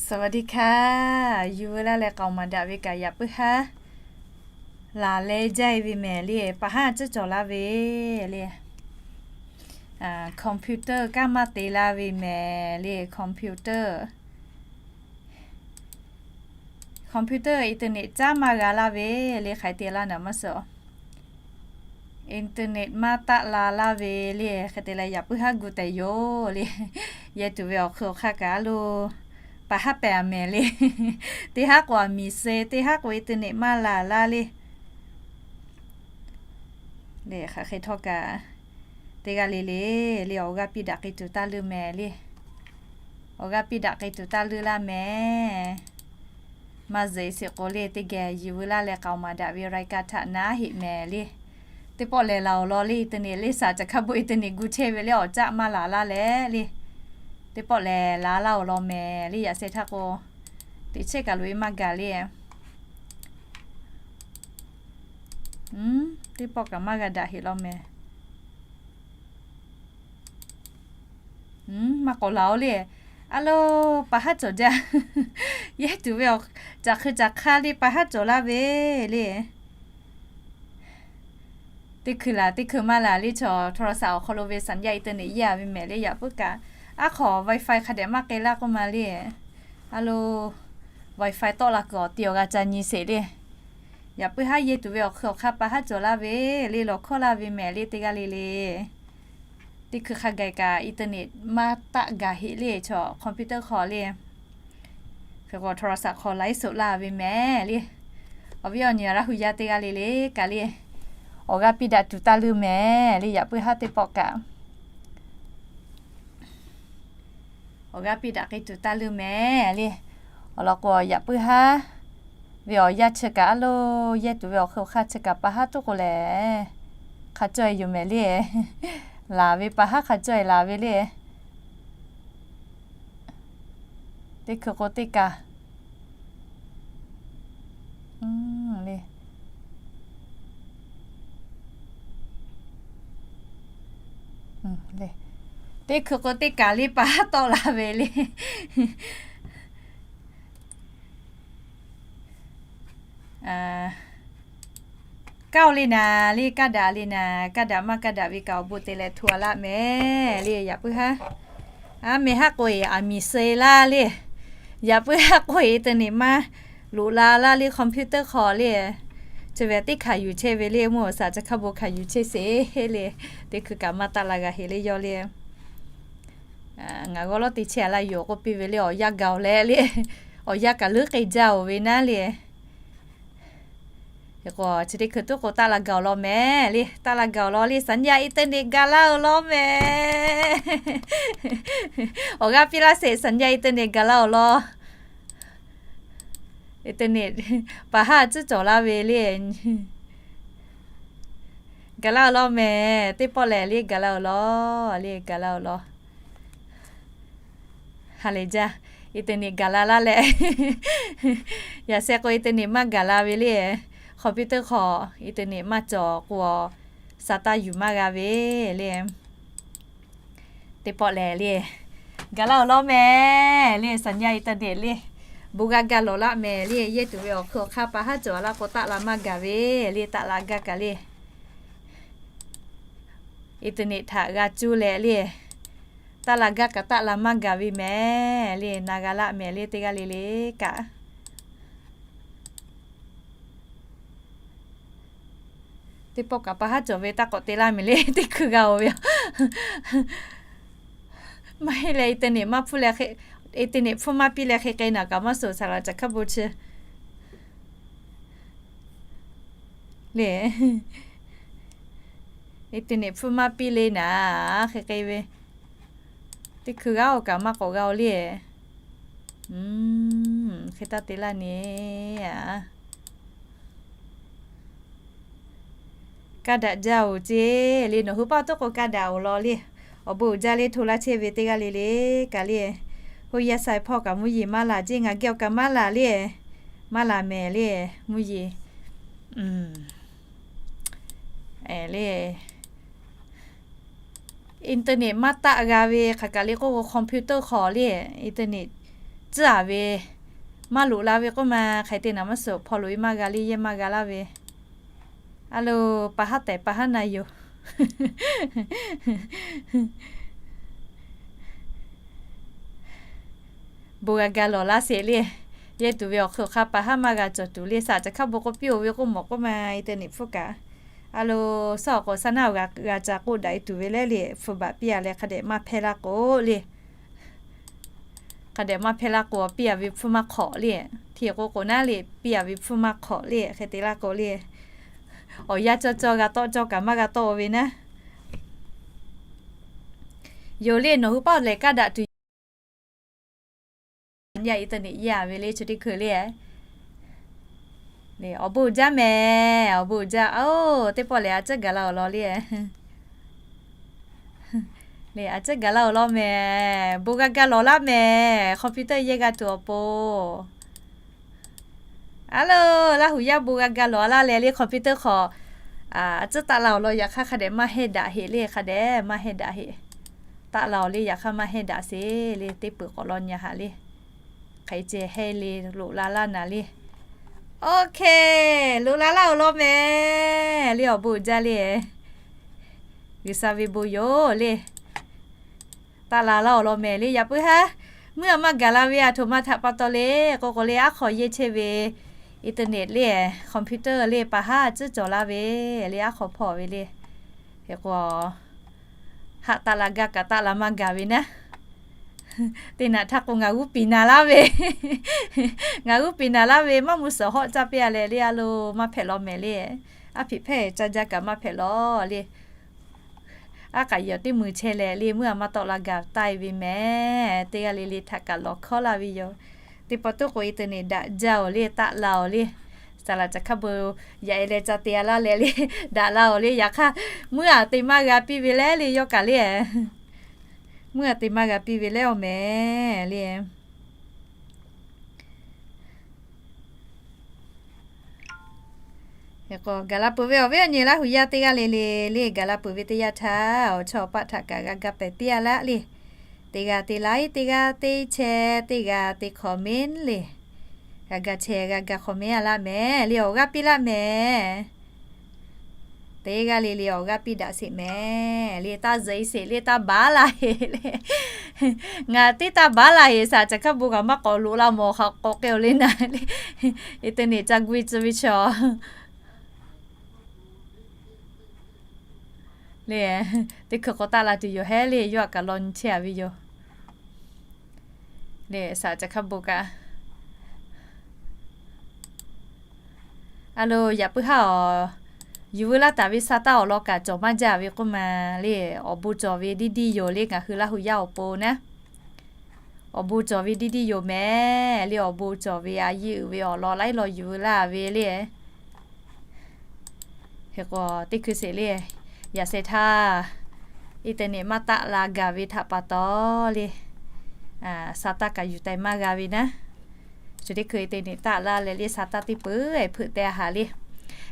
สวัสดีค่ะ Yuˬ veu laˇ leh k'aoˍ maˍ daꞈ ve kaꞈ yaꞈ puiˉ haˉ laˬ leh jaˇ e ve mehˍ le. Pa haˉ tcuhˉ cawˬ laˇ ve le. Computer kanˉ maˇ te laˇ ve mehˍ le. Computer, computer internet caˉ maˇ g'a laˇ ve le. Hk'aˬ hk'e te laˇ naˍ maˇ suh. Internet maˇ taˆ la laˇ ve le. Hk'e te leh yaꞈ puiˉ haˉ gu tehꞈ yoˬ le. Yehˬ tuˬ ve awˬ hk'ui awˬ hk'aˇ kaꞈ a lo pa haˉ pehˍ a mehˍ le. Teˇ haˉ k'o a miˬ suh, teˇ haˉ k'o internet maˇ la laˇ le. Le hk'aˬ hk'e htawˇ kaꞈ teˇ g'aˇ le le le awˬ g'aˇ piˇ daꞈ k'ai tuˬ taˇ leuˇ mehˍ le. Awˬ g'aˇ piˇ daꞈ k'ai tuˬ taˇ leuˇ laˇ mehˍ. Maˇ zuhꞈ e sheˍ k'o le, teˇ geh Yuˬ veu laˇ leh k'aoˍ maˍ daꞈ ve รายการ htaꞈ naˉ heˆ mehˍ le. Teˇ pawˆ lehˬ laˬ awˬ lawn le, internet le, saˍ caˍ hkaˇ bon internet gu chehˇ ve le, awˬ caˆ maˇ laˬ laˇ leh le. Teˇ pawˆ lehˬ laˬ laˇ awˬ lawn mehˍ le. Yaꞈ sheh htaˇ k'o, teꞈ chehˇ kaꞈ loꞈ e maˇ gaˬ le. Teˇ pawˆ kaꞈ maˇ g'a daꞈ heˆ law mehˍ. Maˇ k'awꞈ laˬ oˬ le. A lo, pa haˉ cawˬ jaˇ. Yehˬ tuˬ ve awˬ caꞈ hk'e caꞈ hk'aˇ le pa haˉ cawˬ laˇ ve le. Teˇ hkui laˬ teˇ hkui maˇ laˬ le. Chaw โทรศัพท์ awˬ hk'aw lo ve สัญญาณ internet yaˇ ve mehˍ le. Yaꞈ puiˉ kaꞈ aˉ hk'aw wifi hk'a dehꞈ maˇ k'ai laˇ k'oˆ ma le. A lo, wifi tawˆ la kuiˬ awˬ ti awˬ g'a ca nyi sheˍ le. Yaꞈ puiˉ haˉ yehˬ tuˬ ve awˬ hk'ui awˬ hk'aˇ pa haˉ cawˬ laˇ ve le. Lawˬ hkawˇ laˇ ve mehˍ le teˇ g'aˇ le le. Teˇ hkui hk'a gaˬ kaꞈ internet maˇ taˆ gaˬ heˆ le. Chaw computer hk'aw le, hk'e k'o โทรศัพท์ hk'aw ไลฟ์สด laˇ ve mehˍ le. Awˬ viˉ awˬ nyi Laˇ hu yaˇ teˇ g'aˇ le le kaꞈ le, awˬ g'aˇ piˇ daꞈ tuˬ taˇ leuˇ mehˍ le. Yaꞈ puiˉ haˉ teˇ pawˆ kaꞈ awˬ g'aˇ piˇ daꞈ k'ai tuˬ taˇ leuˇ mehˍ le. Awˬ lawn k'o, yaꞈ puiˉ haˉ ve awˬ yanˇ chi kaꞈ a lo, yehˬ tuˬ ve awˬ hk'ui awˬ hk'aˇ chi kaꞈ pa haˉ tuˉ k'o lehˬ, hk'a cawˇ e yoˬ mehˍ le. Laˬ ve pa haˉ hk'a cawˇ e laˬ ve le. Teˇ hkui k'o teˇ kaꞈ le. Teˇ hkui k'o teˇ kaꞈ le pa haˉ tawˆ la ve le. Kaˇ oˬ le naˍ le, kaˇ daꞈ le naˍ, kaˇ daꞈ maˇ kaˇ daꞈ ve kaꞈ awˬ bon te leh hto a laˇ mehˍ le. Yaꞈ puiˉ haˉ, a mehˍ haˉ k'o e aˬ miˍ suh e laˇ le. Yaꞈ puiˉ haˉ k'o e internet maˇ loꞈ la laˇ le, computer hk'aw le. Chi ve teˇ hkanˍ yuˬ chehˇ ve le, mvuhˇ awˬ saˍ chi hk'a bon hkanˍ yuˬ chehˇ sheˍ le. Teˇ hkui kaꞈ maˇ taˆ la g'a heˆ le yawˇ le. Ngaˬ g'awˇ lawˉ te chehˇ a laˇ yoˬ k'oˆ piˇ ve le, awˬ yanˇ gaˬ oˬ leh le. Awˬ yanˇ kaꞈ leuˉ k'ai jaˇ oˬ ve naˉ le. Hk'e k'o chi teˇ hkui tuˉ k'o taˆ la gaˬ awˬ lawn mehˍ le, taˆ la gaˬ awˬ lawn le, สัญญาณ internet gaˬ laˇ awˬ lawn mehˍ. Awˬ g'aˇ piˇ laˇ sheˍ, สัญญาณ internet gaˬ laˇ awˬ lawn. Internet pa haˉ tcuhˉ cawˬ laˇ ve le. Gaˬ laˇ awˬ lawn mehˍ, teˇ pawˆ lehˬ le gaˬ laˇ awˬ lawn le, gaˬ laˇ awˬ lawn. Ha lehˬ jaˇ, internet gaˬ la laˇ leh, yaꞈ sheh k'o internet maˇ gaˬ la ve le. Computer hk'aw internet maˇ cawˬ k'o, sa taˇ yuˬ maˇ g'a ve le. Teˇ pawˆ lehˬ le, gaˬ laˇ awˬ lawn mehˍ le, สัญญาณ internet le. Bon g'a gaˬ lawˬ laˆ mehˍ le, yehˬ tuˬ ve awˬ hk'ui awˬ hk'aˇ pa haˉ cawˬ laˇ k'o taˆ la maˇ gaˬ ve le, taˆ la gaˇ kaꞈ le. Internet htaꞈ g'a cuˇ leh le, taˆ la gaˇ kaꞈ taˆ la maˇ gaˬ ve mehˍ le, na g'a laˆ mehˍ le, teˇ g'aˇ le le kaꞈ. Teˇ pawˆ kaꞈ pa haˉ cawˬ ve taˇ k'awꞈ te laˇ mehˍ le, teˇ hkui g'a oˬ ve yoˬ. Maˇ heˆ leh internet maˇ hpfuhˇ leh, internet hpfuhˇ maˇ piˇ leh hk'e k'ai naˍ kaꞈ maˇ suhˍ saˍ laꞈ caꞈ hkaˇ bon chi le. Internet hpfuhˇ maˇ piˇ le naˍ, hk'e k'ai ve. Teˇ hkui g'aˇ oˬ kaꞈ maˇ k'awꞈ g'a oˬ le. Hk'e taˇ te laˇ ne. Kaˇ daꞈ jaˇ oˬ ceˇ le, nawˬ hui paˇ tawˇ k'o kaˇ daꞈ oˬ law le. Awˬ bon uiˍ jaˇ le, hto laˇ chehˇ ve teˇ g'aˇ le le kaꞈ le. Hoˇ yaˇ sai hpawˇ kaꞈ mvuhˇ yeˬ maˇ laˬ ceˇ, ngaˬ geh awˬ kaꞈ maˇ laˬ le. Maˇ laˬ mehˍ le, mvuhˇ yeˬ. Le, internet maˇ taˆ g'a ve hk'aˬ kaꞈ le k'oˆ k'o, computer hk'aw le internet tcuhˉ-a ve, maˇ loꞈ la ve k'oˆ ma, hk'aˬ hk'e te naˍ maˇ suhˍ, hpaw loꞈ-e maˇ g'a le, yehˇ maˇ g'a laˇ ve. A lo, pa haˉ tehˬ pa haˉ na yoˬ. Bon g'a ga lawˬ laˇ sheˍ le. Yehˇ tuˬ ve awˬ hk'e awˬ hk'aˇ pa haˉ maˇ g'a cawˬ tuˬ le. Saˍ caˬ hkaˇ bon k'o piˇ-oˬ ve k'oˆ mawˬ k'oˆ ma, internet hpfuhˇ kaꞈ. A lo, saˉ awˬ k'o saˉ naˉ awˬ g'a g'a ca k'oˆ daꞈ-e tuˬ ve le le, hpfuhˇ baꞈ piˇ-a leh hk'a dehꞈ maˇ hpehˇ laˇ k'o le. Hk'a dehꞈ maˇ hpehˇ laˇ k'o, piˇ-a ve hpfuhˇ maˇ hk'awꞈ le. Hti k'o k'o naˉ le, piˇ-a ve hpfuhˇ maˇ hk'awꞈ le, hk'e te laˇ k'o le. Awˬ yanˇ cawˇ cawˇ g'a tawˆ cawˇ kaꞈ maˇ g'a tawˆ-o ve naˉ. Yoˬ le, nawˬ hui paˆ lehˬ kaˇ daꞈ tuˬ yoˬ. Nyi-a internet yaˇ ve le, chi teˇ hkui le. Awˬ bon uiˍ jaˇ mehˍ, awˬ bon uiˍ jaˇ. Oˬ, teˇ pawˆ lehˬ a ciˉ gaˬ la-oˬ law le. Le, a ciˉ gaˬ la-oˬ law mehˍ, bon g'a ga lawˬ laˇ mehˍ, computer yehˇ g'a tuˬ awˬ pon. A lo, Laˇ huˍ yaˇ bon g'a ga lawˬ laˇ leh le, computer hk'awꞈ a ciˉ taˆ la-oˬ law, yaꞈ hk'aˇ hk'a dehꞈ maˇ hehnˇ daꞈ heꞈ le, hk'a dehꞈ maˇ hehnˇ daꞈ heꞈ. Taˆ la-oˬ le, yaꞈ hk'aˇ maˇ hehnˇ daꞈ sheˍ le, teˇ peuˬ k'awꞈ law nyi haꞈ le. Hk'e ceh hehnˇ le, loꞈ la laˇ naˍ le. Okay, loꞈ la laˇ-oˬ law mehˍ le, awˬ bon uiˍ jaˇ le. G'uiˬsha ve bon yoˬ le. Taˆ la laˇ-oˬ law mehˍ le, yaꞈ puiˉ haˉ. Mvuhˇ a maˇ gaˬ la ve a htoꞈ ma htaꞈ pa taw le k'o k'o le, aˉ hk'aw yehˇ chehˇ ve internet le, computer le, pa haˉ a ciˉ cawˬ laˇ ve le, aˉ hk'aw hpawˇ ve le. Hk'e k'o, haꞈ taˆ la gaˇ kaꞈ taˆ la maˇ gaˬ ve naˉ. Teˇ naꞈ htaˇ k'o ngaˬ g'uˇ piˍ naˍ laˇ ve, ngaˬ g'uˇ piˍ naˍ laˇ ve, maˇ mvuh suhˍ hawˆ caˇ piˇ-a leh le, a lo, maˇ hpehꞈ law mehˍ le. Aˉ hpiꞈ hpehˇ caˇ jaˇ kaꞈ maˇ hpehꞈ law le. Aˉ k'aꞈ yawˬ teˇ meuˬ chehˇ leh le, mvuhˇ a maˇ tawˆ la gaˬ taˇ-e ve mehˍ. Teˇ g'aˇ le le htaꞈ kaꞈ lawˬ hkawˇ laˇ ve yoˬ. Teˇ pawˆ tuˉ k'o internet daꞈ jaˇ-oˬ le, taˆ la-oˬ le. Saˍ laꞈ caˬ hkaˇ bon yaꞈ-e leh ca te-a laˇ leh le, daꞈ la-oˬ le, yaꞈ hk'aˇ mvuhˇ a te maˇ g'a piˇ ve le le, yawˇ kaꞈ le. Mvuhˇ a te maˇ g'a piˇ ve le awˬ mehˍ le. Gaˬ la peuˬ ve awˬ viˉ awˬ nyi Laˇ huˍ yaˇ teˇ g'aˇ le le le, gaˬ la peuˬ ve teˇ yanˇ htaˇ awˬ chawˇ awˬ paˆ htaꞈ kaꞈ g'a ga pehˍ piˇ-a laˇ le. Teˇ g'aˇ te laiˉ, teˇ g'aˇ teˇ chehˇ, teˇ g'aˇ te comment le. G'a ga chehˇ g'a ga comment-a laˇ mehˍ le, awˬ g'aˇ piˇ laˇ mehˍ. Teˇ g'aˇ le le awˬ g'aˇ piˇ daꞈ sheˍ mehˍ le, taˇ zuhꞈ-e sheˍ le, taˇ baˬ laˇ heꞈ le. Ngaˬ teˇ taˇ baˬ laˇ heꞈ, saˍ caˬ hkaˇ bon kaꞈ maˇ k'awꞈ loꞈ la mawˬ hk'a k'awꞈ k'ai-oˬ le naˉ le. Internet ca gu-e tcuh ve chaw le, teˇ hkui k'awꞈ taˆ la tuˬ yoˬ hehˉ le, yawˇ a kaꞈ law nyi chehˇ-a ve yoˬ. Le, saˍ caˬ hkaˇ bon kaꞈ a lo, yaꞈ puiˉ haˉ-oˬ, yuˬ veu laˇ taˍ ve sa taˇ awˬ lawn kaꞈ cawˬ maˇ jaˇ ve k'oˆ ma le, awˬ bon cawˬ ve diˇ diˇ yoˬ le, ngaˬ hui Laˇ huˍ yaˇ awˬ pon naˉ. Awˬ bon cawˬ ve diˇ diˇ yoˬ mehˍ le, awˬ bon cawˬ ve a yiˇ uiˍ ve awˬ lawn laiˉ law yuˬ veu laˇ ve le. Hk'e k'o, teˇ hkui sheˍ le, yaꞈ sheh htaˇ internet maˇ taˆ la gaˬ ve htaꞈ pa taw le, sa taˇ kaꞈ yuˬ taiˍ maˇ g'a ve naˉ. Chi teˇ hkui internet taˆ la leh le, sa taˇ teˇ peuˬ-e hpeuꞈ teh haꞈ le.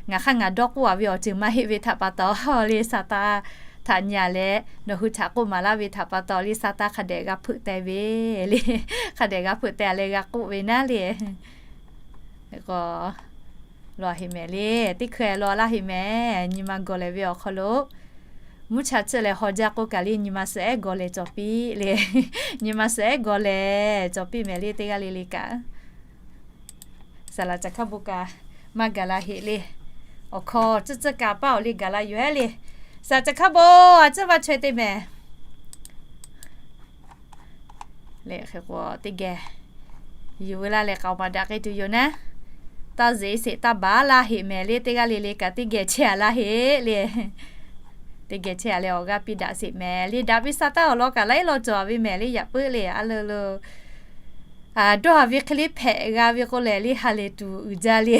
Ngaˬ hk'aˇ ngaˬ dawˇ k'oˆ-a ve awˬ ceuˬ maˇ heˆ ve htaꞈ pa taw le, sa taˇ htaꞈ nyi-a leh nawˬ hui htaꞈ k'oˆ maˍ laˇ ve htaꞈ pa taw le, sa taˇ hk'a dehꞈ g'a hpeuꞈ teh ve le. Hk'a dehꞈ g'a hpeuꞈ teh leh g'a k'oˆ ve naˉ le. K'o, lawˬ heꞈ mehˍ le, teˇ hkui lawˬ laˇ heꞈ mehˍ. Nyi ma gawˬ lehˬ ve awˬ hk'aw lo mvuhˇ cha tsuhˇ leh haw jaˇ k'oˆ kaꞈ le, nyi ma suhˍ ehˉ gawˬ lehˬ cawˬ piˇ le. Nyi ma suhˍ ehˉ gawˬ lehˬ cawˬ piˇ mehˍ le, teˇ g'aˇ le le kaꞈ. Saˍ laꞈ caˬ hkaˇ bon kaꞈ maˇ gaˬ la heꞈ le. Awˬ hkaw tcuhˇ tcuhˇ kaꞈ paˇ awˬ le gaˬ la yoˬ hehˉ le. Saˍ caˬ hkaˇ bon a tcuhˇ maˇ chaweh te mehˍ. Leh hk'e k'o teˇ geh yuˬ veu laˇ leh k'aoˍ maˍ daꞈ k'ai tuˬ yoˬ naˉ. Taˇ zeꞈ sheˍ taˇ baˬ laˇ heꞈ mehˍ le, teˇ g'aˇ le le kaꞈ teˇ geh chehˇ-a laˇ heꞈ le. Teˇ geh chehˇ-a leh awˬ g'aˇ piˇ daꞈ sheˍ mehˍ le, daꞈ ve sa taˇ awˬ lawn kaꞈ laiˉ law cawˬ ve mehˍ le, yaꞈ puiˉ le, a lo lo dawˇ haˍ ve hk'e le hpehꞈ g'a ve k'o lehˬ le, ha lehˬ tuˬ uiˍ jaˇ le.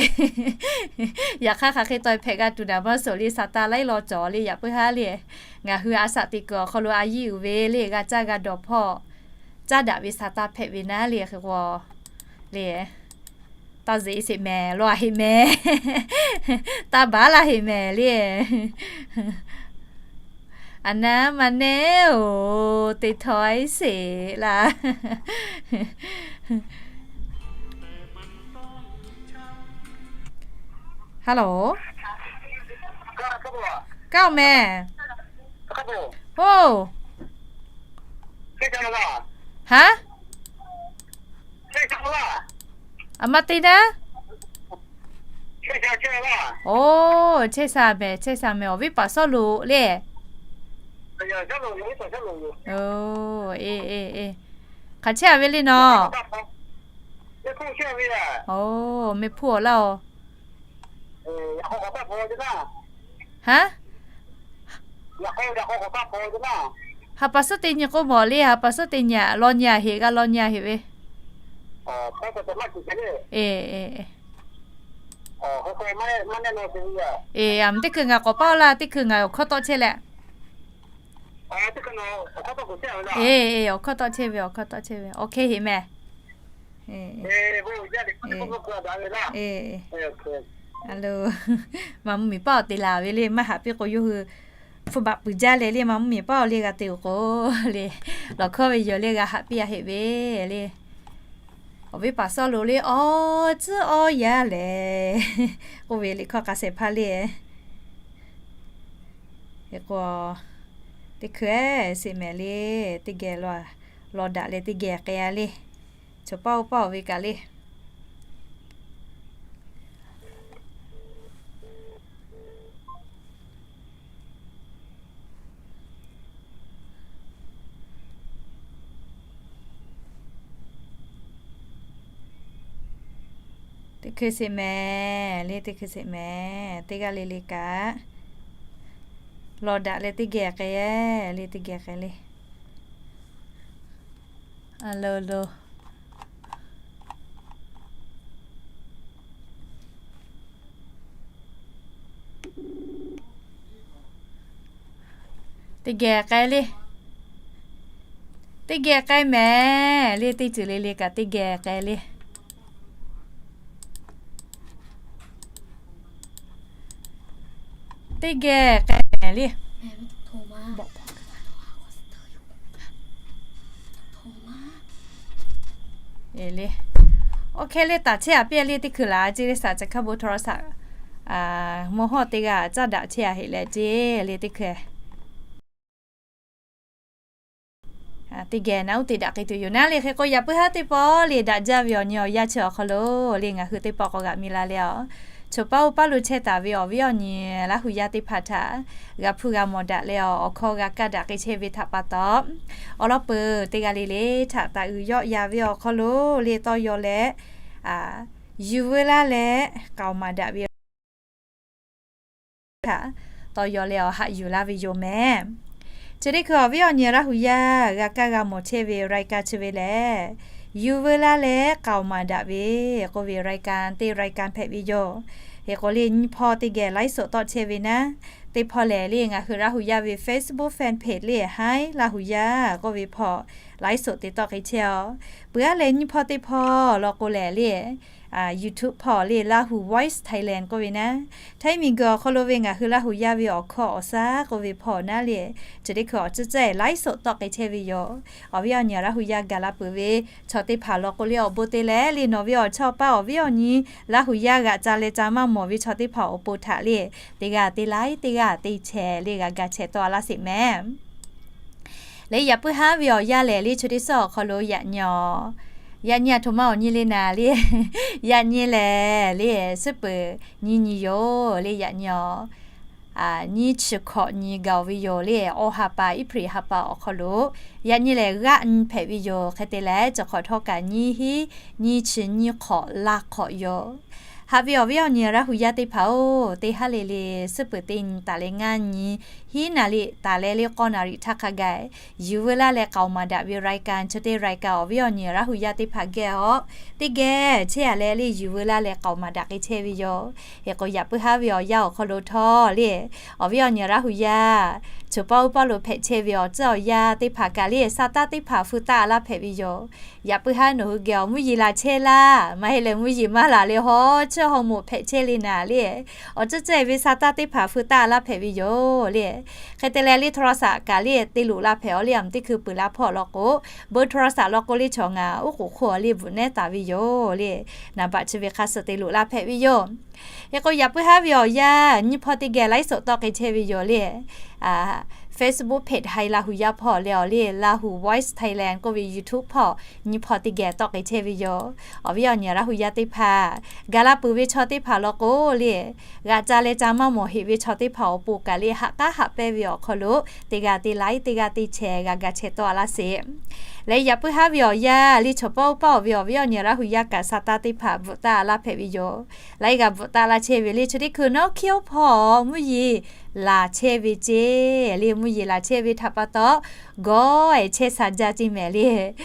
Yaꞈ hk'aˇ hk'aˬ hk'e taw hpehꞈ g'a tuˬ naˍ maˇ suhˍ le, sa taˇ laiˉ law cawˬ le, yaꞈ puiˉ haˉ le. Ngaˬ hui a shaꞈ teꞈ kuiˬ awˬ hk'aw lo a yiˇ uiˍ ve le, g'a caˇ g'a dawˬ hpawˇ caˇ daꞈ ve sa taˇ hpehꞈ ve naˉ le, hk'e k'o le. Taˇ zeꞈ sheˍ mehˍ, lawˬ heꞈ mehˍ. Taˇ baˬ laˇ heꞈ mehˍ le. A naˉ ma neˉ-oˬ, teˇ htawˇ-e sheˍ laˇ. Hello. Kaˇ oˬ meh. Oˇ. Haˉ. Aˬ ma te naˉ. Oˇ, chehˇ sha meh, chehˇ sha meh, awˬ viˉ paˍ Sawˉluꞈ le. Oˇ, e e e, hk'aˬ chehˇ a ve le nawˬ. Oˇ, meh hpuˇ awˬ laˇ oˬ. Haˉ. Ha pa suhˉ teˇ nyi k'oˆ mawˬ le, ha pa suhˉ teˇ nyi, law nyi a heꞈ, g'a law nyi a heꞈ ve. E e e. E, aˬ meh teˇ hkui ngaˬ k'awꞈ paˇ laˇ, teˇ hkui ngaˬ awˬ hkawˇ tawˆ chehˇ leh. E e, awˬ hkawˇ tawˆ chehˇ ve, awˬ hkawˇ tawˆ chehˇ ve, awˬ hkawˇ heꞈ meh. E, a lo, maˍ mvuhˇ miˬ paˆ awˬ te laˬ ve le, maˇ haꞈ piˇ k'o yawˇ hui hpu baꞈ puiˍ jaˇ leh le, maˍ mvuhˇ miˬ paˆ awˬ le g'a te-oˬ k'o le, lawˬ hkawˇ ve yawˬ le g'a haꞈ piˇ a heꞈ ve le. Awˬ viˉ paˍ Sawˉluꞈ le, awˬ tcuhˉ awˬ yaˇ lehˬ k'oˆ ve liꞈ hkawˇ k'a shehˍ hpaˇ le. Hk'e k'o, teˇ hkui seꞈ mehˍ le, teˇ geh law daꞈ leh teˇ geh k'ai a le. Chaw paˇ oˇ paˇ oˬ ve kaꞈ le. Teˇ hkui seꞈ mehˍ le, teˇ hkui seꞈ mehˍ, teˇ g'aˇ le le kaꞈ law daꞈ leh teˇ geh k'ai le, teˇ geh k'ai le. A lo lo. Teˇ geh k'ai le. Teˇ geh k'ai mehˍ le, teˇ ceuˬ le le kaꞈ teˇ geh k'ai le. Teˇ geh k'ai mehˍ le. E le. Oˇ hk'e le taˍ chehˇ a piˇ le, teˇ hkui laˬ ceˇ le, saˍ ca hkaˇ bon htawˇ saˍ, mvuhˇ hawˇ teˇ g'aˇ caˇ daꞈ chehˇ a heꞈ leh ceˇ le, teˇ hkui teˇ geh naˉ uˉ te daꞈ k'ai tuˬ yoˬ naˉ le. Hk'e k'o, yaꞈ puiˉ haˉ teˇ pawˆ le daꞈ jaˇ ve awˬ nyi awˬ yanˇ chi awˬ hk'aw lo le, ngaˬ hui teˇ pawˆ k'awꞈ g'aꞈ mi la le a. Chaw paˇ oˇ paˇ lo chehˇ taˍ ve awˬ viˉ awˬ nyi Laˇ hu yaˇ teˇ hpaˍ htaꞈ g'a hpuˇ g'a mawˬ daꞈ leh a, awˬ hkawˇ g'a kaˇ daꞈ k'ai chehˇ ve htaꞈ pa taw, awˬ lawn peuˬ teˇ g'aˇ le le htaꞈ taˍ uiˍ yawˆ ya ve awˬ hk'aw lo le tawˇ yaw leh, yuˬ veu laˇ leh k'aoˍ maˍ daꞈ ve htaꞈ tawˇ yaw leh awˬ haꞈ yuˬ laˇ ve yoˬ mehˍ. Chi teˇ hkui awˬ viˉ awˬ nyi Laˇ hu yaˇ g'a kaˇ g'a mawˬ chehˇ ve รายการ chi ve lehˬ, yuˬ veu laˇ leh k'aoˍ maˍ daꞈ ve k'oˆ ve รายการ teˇ รายการ hpehꞈ ve yoˬ. Hk'e k'o le, nyiˇ hpawˇ teˇ geh ไลฟ์สด tawˆ chehˇ ve naˉ, teˇ hpawˇ lehˬ le ngaˬ hui Laˇ hu yaˇ ve Facebook fan page le Hi Laˇ hu yaˇ k'oˆ ve hpawˇ ไลฟ์สด te tawˆ k'ai chehˇ a. Peuˬ aˉ leh nyiˇ hpawˇ teˇ hpawˇ law k'o lehˬ le YouTube hpawˇ le Lahu Voice Thailand k'oˆ ve naˉ, Htaiˇ miˬguiˬ awˬ hk'aw lo ve ngaˬ hui Laˇ hu yaˇ ve awˬ hkawˇ awˬ shaˉ k'oˆ ve hpawˇ naˉ le, chi teˇ hkui awˬ ceuˬ ceuˬ ไลฟ์สด tawˆ k'ai chehˇ ve yoˬ. Awˬ viˉ awˬ nyi Laˇ hu yaˇ gaˬ la peuˬ ve chaw teˇ hpaˍ law k'o le awˬ bon te leh le nawˬ ve awˬ chawˇ paˇ awˬ viˉ awˬ nyi Laˇ hu yaˇ g'aꞈ ca leh ca maˇ mawˬ ve chaw teˇ hpaˍ awˬ pon htaꞈ le teˇ g'aˇ teˇ ไลค์ teˇ g'aˇ teˇ แชร์ le g'a ga chehˇ tawˆ a laˇ sheˍ mehˍ. Le yaꞈ puiˉ haˉ ve awˬ yanˇ lehˬ le chi teˇ suhˉ awˬ hk'aw lo yaꞈ nyi a, yaꞈ nyi a htoꞈ ma awˬ nyi le naˍ le, yaꞈ nyi lehˬ le suhˉ peuˬ nyi nyi yoˬ le yaꞈ nyi a. Nyiˇ chi hkawꞈ nyi gaˬ ve yoˬ le, awˬ ha pa April ha pa awˬ hk'aw lo yaꞈ nyi lehˬ g'aˆ nyi hpehꞈ ve yoˬ. Hk'e te leh chi hk'awꞈ htawˇ kaꞈ nyiˇ hinˉ nyiˇ chi nyiˇ hk'awꞈ la hk'awꞈ yoˬ. Haꞈ ve awˬ viˉ awˬ nyi Laˇ hu yaˇ teˇ hpaˍ oˬ, teˇ haˉ le le suhˉ peuˬ teˇ nyi taˍ leh ngaˇ nyi hiˉ naˍ riˍ taˍ leh le k'awˇ naˍ riˍ htaˇ hk'a gaˬ yuˬ veu laˇ leh k'aoˍ maˍ daꞈ ve รายการ chi teˇ รายการ awˬ viˉ awˬ nyi Laˇ hu yaˇ teˇ hpaˍ geh a, teˇ geh chehˇ a leh le yuˬ veu laˇ leh k'aoˍ maˍ daꞈ k'ai chehˇ ve yoˬ. Hk'e k'o yaꞈ puiˉ haˉ ve awˬ yanˇ awˬ hk'aw lo htawˇ le awˬ viˉ awˬ nyi Laˇ hu yaˇ Choˬ paˇ uˉ paˇ lo hpehꞈ chehˇ ve awˬ tcuhˉ awˬ yanˇ teˇ hpaˍ kaꞈ le, sa taˇ teˇ hpaˍ feu taˆ laˇ hpehꞈ ve yoˬ. Yaꞈ puiˉ haˉ nawˬ hui geh awˬ mvuhˇ yeˬ laˬ chehˇ laˇ, maˇ heˆ leh mvuhˇ yeˬ maˇ laˬ leh hawˉ cheuˇ haw moˍ hpehꞈ chehˇ le naˍ le. Awˬ tcuhˉ tcuhˉ e ve sa taˇ teˇ hpaˍ feu taˆ laˇ hpehꞈ ve yoˬ le. Hk'e te leh le โทรศัพท์ kaꞈ le te loꞈ la hpehꞈ awˬ le, a mvuhˇ teˇ hkui peuˬ la hpawˇ law k'o, เบอร์โทรศัพท์ law k'o le chaw ngaˬ oˉ k'oˍ hk'oˆ awˬ le bvuhꞈ nehˉ taˍ ve yoˬ le. Naˍ baꞈ chi ve hk'a suh te loꞈ la hpehꞈ ve yoˬ. Hk'e k'o yaꞈ puiˉ haˉ ve awˬ yanˇ nyiˇ hpawˇ teˇ geh ไลฟ์สด tawˆ k'ai chehˇ ve yoˬ le. Facebook page Htaiˇ Laˇ hu yaˇ hpawˇ leh awˬ le Lahu Voice Thailand k'oˆ ve YouTube hpawˇ nyiˇ hpawˇ teˇ geh tawˆ k'ai chehˇ ve yoˬ. Awˬ viˉ awˬ nyi Laˇ hu yaˇ teˇ hpaˍ, gaˬ la peuˬ ve chaw teˇ hpaˍ law k'o le, g'a ca leh ca maˇ mawˬ heꞈ ve chaw teˇ hpaˍ awˬ pon kaꞈ le haꞈ k'aˉ haꞈ pehnˇ ve awˬ hk'aw lo teˇ g'aˇ teˇ ไลค์ teˇ g'aˇ teˇ แชร์ g'a ga chehˇ tawˆ a laˇ sheˍ. Leh yaꞈ puiˉ haˉ ve awˬ yanˇ le chaw paˇ uˉ paˇ awˬ ve awˬ viˉ awˬ nyi Laˇ hu yaˇ kaꞈ sa taˇ teˇ hpaˍ bvuhꞈ taˆ laˇ hpehꞈ ve yoˬ. Laiˉ g'a bvuhꞈ taˆ laˇ chehˇ ve le chi teˇ hkui nawˉ hkiˉ oˇ hpawˇ mvuhˇ yeˬ laˬ chehˇ ve ceˇ le, mvuhˇ yeˬ laˬ chehˇ ve htaꞈ pa taw gawˇ e chehˇ sha jaˇ ceˇ mehˍ le.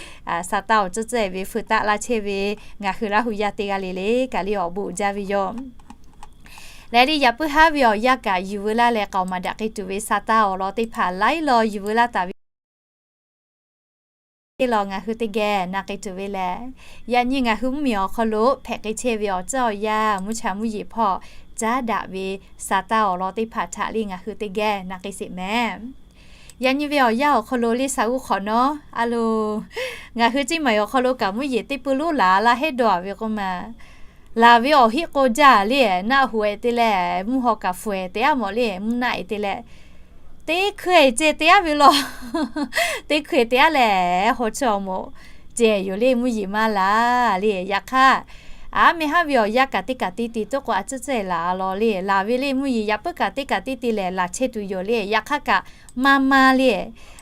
Sa taˇ awˬ tcuhˉ tcuhˉ e ve feu taˆ laˇ chehˇ ve ngaˬ hui Laˇ hu yaˇ teˇ g'aˇ le le kaꞈ le awˬ bon uiˍ jaˇ ve yoˬ. Leh le yaꞈ puiˉ haˉ ve awˬ yanˇ kaꞈ yuˬ veu laˇ leh k'aoˍ maˍ daꞈ k'ai tuˬ ve sa taˇ awˬ lawn teˇ hpaˍ laiˉ law yuˬ veu laˇ taˍ ve teˇ law ngaˬ hui teˇ geh na k'ai tuˬ ve lehˬ, yaꞈ nyi ngaˬ hui mvuhˇmiˬ awˬ hk'aw lo hpehꞈ k'ai chehˇ ve awˬ tcuhˉ awˬ yanˇ mvuhˇ cha mvuhˇ yeˬ hpawˇ caˉ daꞈ ve sa taˇ awˬ lawn teˇ hpaˍ htaꞈ le ngaˬ hui teˇ geh na k'ai sheˍ mehˍ. Yaꞈ nyi ve awˬ yanˇ awˬ hk'aw lo le sa g'uˇ hk'awꞈ nawˉ a lo, ngaˬ hui ceˇ maˬ awˬ hk'aw lo kaꞈ mvuhˇ yeˬ teˇ peu loˉ laˬ laˇ hehˉ dawˇ ve k'oˆ ma, laˬ ve awˬ heˆ k'o jaˇ le, naˆ hoꞈ e te leh mvuhˇ haw kaꞈ fuiˍ te aˉ mawˬ le, mvuhˇ naˆ e te leh teˇ hkui e ceh te aˉ ve law. Teˇ hkui e te aˉ leh haw chehˇ awˬ moˍ ceh yoˬ le, mvuhˇ yeˬ maˇ laˬ le. Yaꞈ hk'aˇ, aˉ meh haˉ ve awˬ yanˇ kaꞈ teˇ kaꞈ teˇ te toˆ k'o a tcuhˉ tcuhˉ e laˬ law le. Laˬ ve le mvuhˇ yeˬ yaꞈ puiˉ kaꞈ teˇ kaꞈ teˇ te lehˬ laˬ chehˇ tuˬ yoˬ le. Yaꞈ hk'aˇ kaꞈ maˇ maˇ le,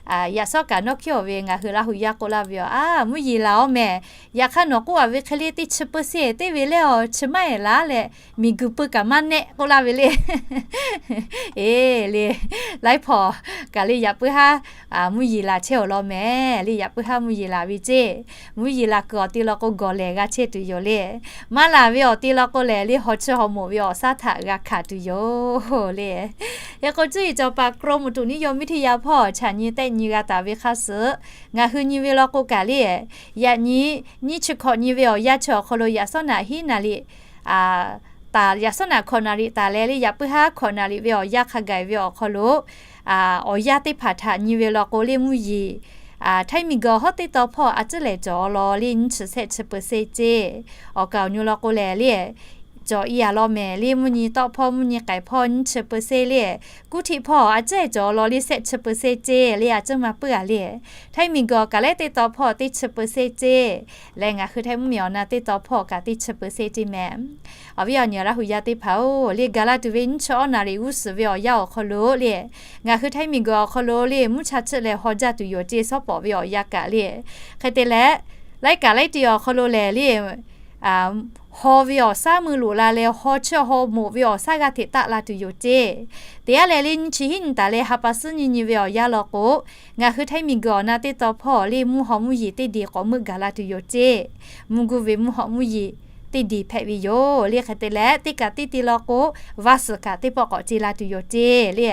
yaꞈ shawˉ kaꞈ nawˉ hkiˉ awˬ ve ngaˬ hui Laˇ hu yaˇ k'oˆ laˇ ve yoˬ, a mvuhˇ yeˬ laˬ awˬ mehˍ. Yaꞈ hk'aˇ nawˬ k'oˆ a ve hk'e le teˇ chi peu se teˇ ve le awˬ chi maˇ e laˬ leh miˬguiˬ peu kaꞈ maˇ nehˆ k'oˆ laˇ ve le. Eˬ le, laiˉ hpawˇ kaꞈ le yaꞈ puiˉ haˉ mvuhˇ yeˬ laˬ chehˇ awˬ lawn mehˍ le. Yaꞈ puiˉ haˉ mvuhˇ yeˬ laˬ ve ceˇ, mvuhˇ yeˬ laˬ kuiˬ awˬ te law k'o gawˬ lehˬ g'a chehˇ tuˬ yoˬ le. Maˇ laˬ ve awˬ te law k'o lehˬ le haw chehˇ haw moˍ ve awˬ shaˉ htaꞈ g'a hkanˍ tuˬ yoˬ le. Hk'e k'o cuˇ yiˍ cawˬ paˍ กรมอุตุนิยมวิทยา hpawˇ chaꞈ nyi tehˆ nyi g'a taˍ ve hk'a suhˍ, ngaˬ hui nyi ve law k'o kaꞈ le, yaꞈ nyi nyiˇ chi hkawꞈ nyi ve awˬ yanˇ chi awˬ hk'aw lo yaꞈ shawˉ naꞈ hiˉ naˍ riˍ taˍ, yaꞈ shawˉ naꞈ hkawꞈ naˍ riˍ taˍ leh le yaꞈ puiˉ haˉ hkawꞈ naˍ riˍ ve awˬ yanˇ hk'a gaˬ ve awˬ hk'aw lo, awˬ yanˇ teˇ hpaˍ htaꞈ nyi ve law k'o le mvuhˇ yeˬ Htaiˇ miˬguiˬ hawˉ teˇ taw hpawˇ a ciˉ lehˬ cawˬ law le nyiˇ chi shehˆ chi peu se ceˇ. Awˬ kaˍ awˬ nyu law k'o lehˬ le cawˬ i a law mehˍ le mvuhˇ nyi tawˆ hpawˇ mvuhˇ nyi k'ai hpawˇ nyiˇ chi peu se le, kuˇ htiˆ hpawˇ a ciˉ cawˬ law le shehˆ chi peu se ceˇ le a ciˉ maˇ puiˉ a le. Htaiˇ miˬguiˬ awˬ kaˍ lehˉ teˇ taw hpawˇ teˇ chi peu se ceˇ. Leh ngaˬ hui Htaiˇ mvuhˇmiˬ awˬ na teˇ taw hpawˇ kaꞈ teˇ chi peu se ceˇ mehˍ. Awˬ viˉ awˬ nyi Laˇ hu yaˇ teˇ hpaˍ-oˬ le, gaˬ la tuˬ ve nyiˇ chi awˉ naˍ riˍ g'uˇ suhˍ ve awˬ yanˇ awˬ hk'aw lo le, ngaˬ hui Htaiˇ miˬguiˬ awˬ hk'aw lo le mvuhˇ cha chiˆ leh haw jaˇ tuˬ yoˬ ceˇ shawˉ pawˍ ve awˬ yanˇ kaꞈ le. Hk'e te leh, laiˉ kaꞈ laiˉ ti awˬ hk'aw lo lehˬ le haw ve awˬ shaˉ mui loꞈ la leh haw chehˇ haw moˍ ve awˬ shaˉ g'a hteꞈ taˆ la tuˬ yoˬ ceˇ. Teˇ aˉ lehˬ le nyiˇ chi hiˉ nyi taˍ leh ha pa suhˉ nyi nyi ve awˬ yanˇ law k'o, ngaˬ hui Htaiˇ miˬguiˬ awˬ na teˇ taw hpawˇ le mvuhˇ haw mvuhˇ yeˬ teˇ deˬ k'awꞈ meuˆ gaˬ la tuˬ yoˬ ceˇ. Mvuhˇ guˇ ve mvuhˇ haw mvuhˇ yeˬ teˇ deˬ hpehꞈ ve yoˬ le. Hk'e te leh teˇ kaꞈ teˇ te law k'o, vaˇ suhˍ kaꞈ teˇ pawˆ k'awꞈ ce la tuˬ yoˬ ceˇ le.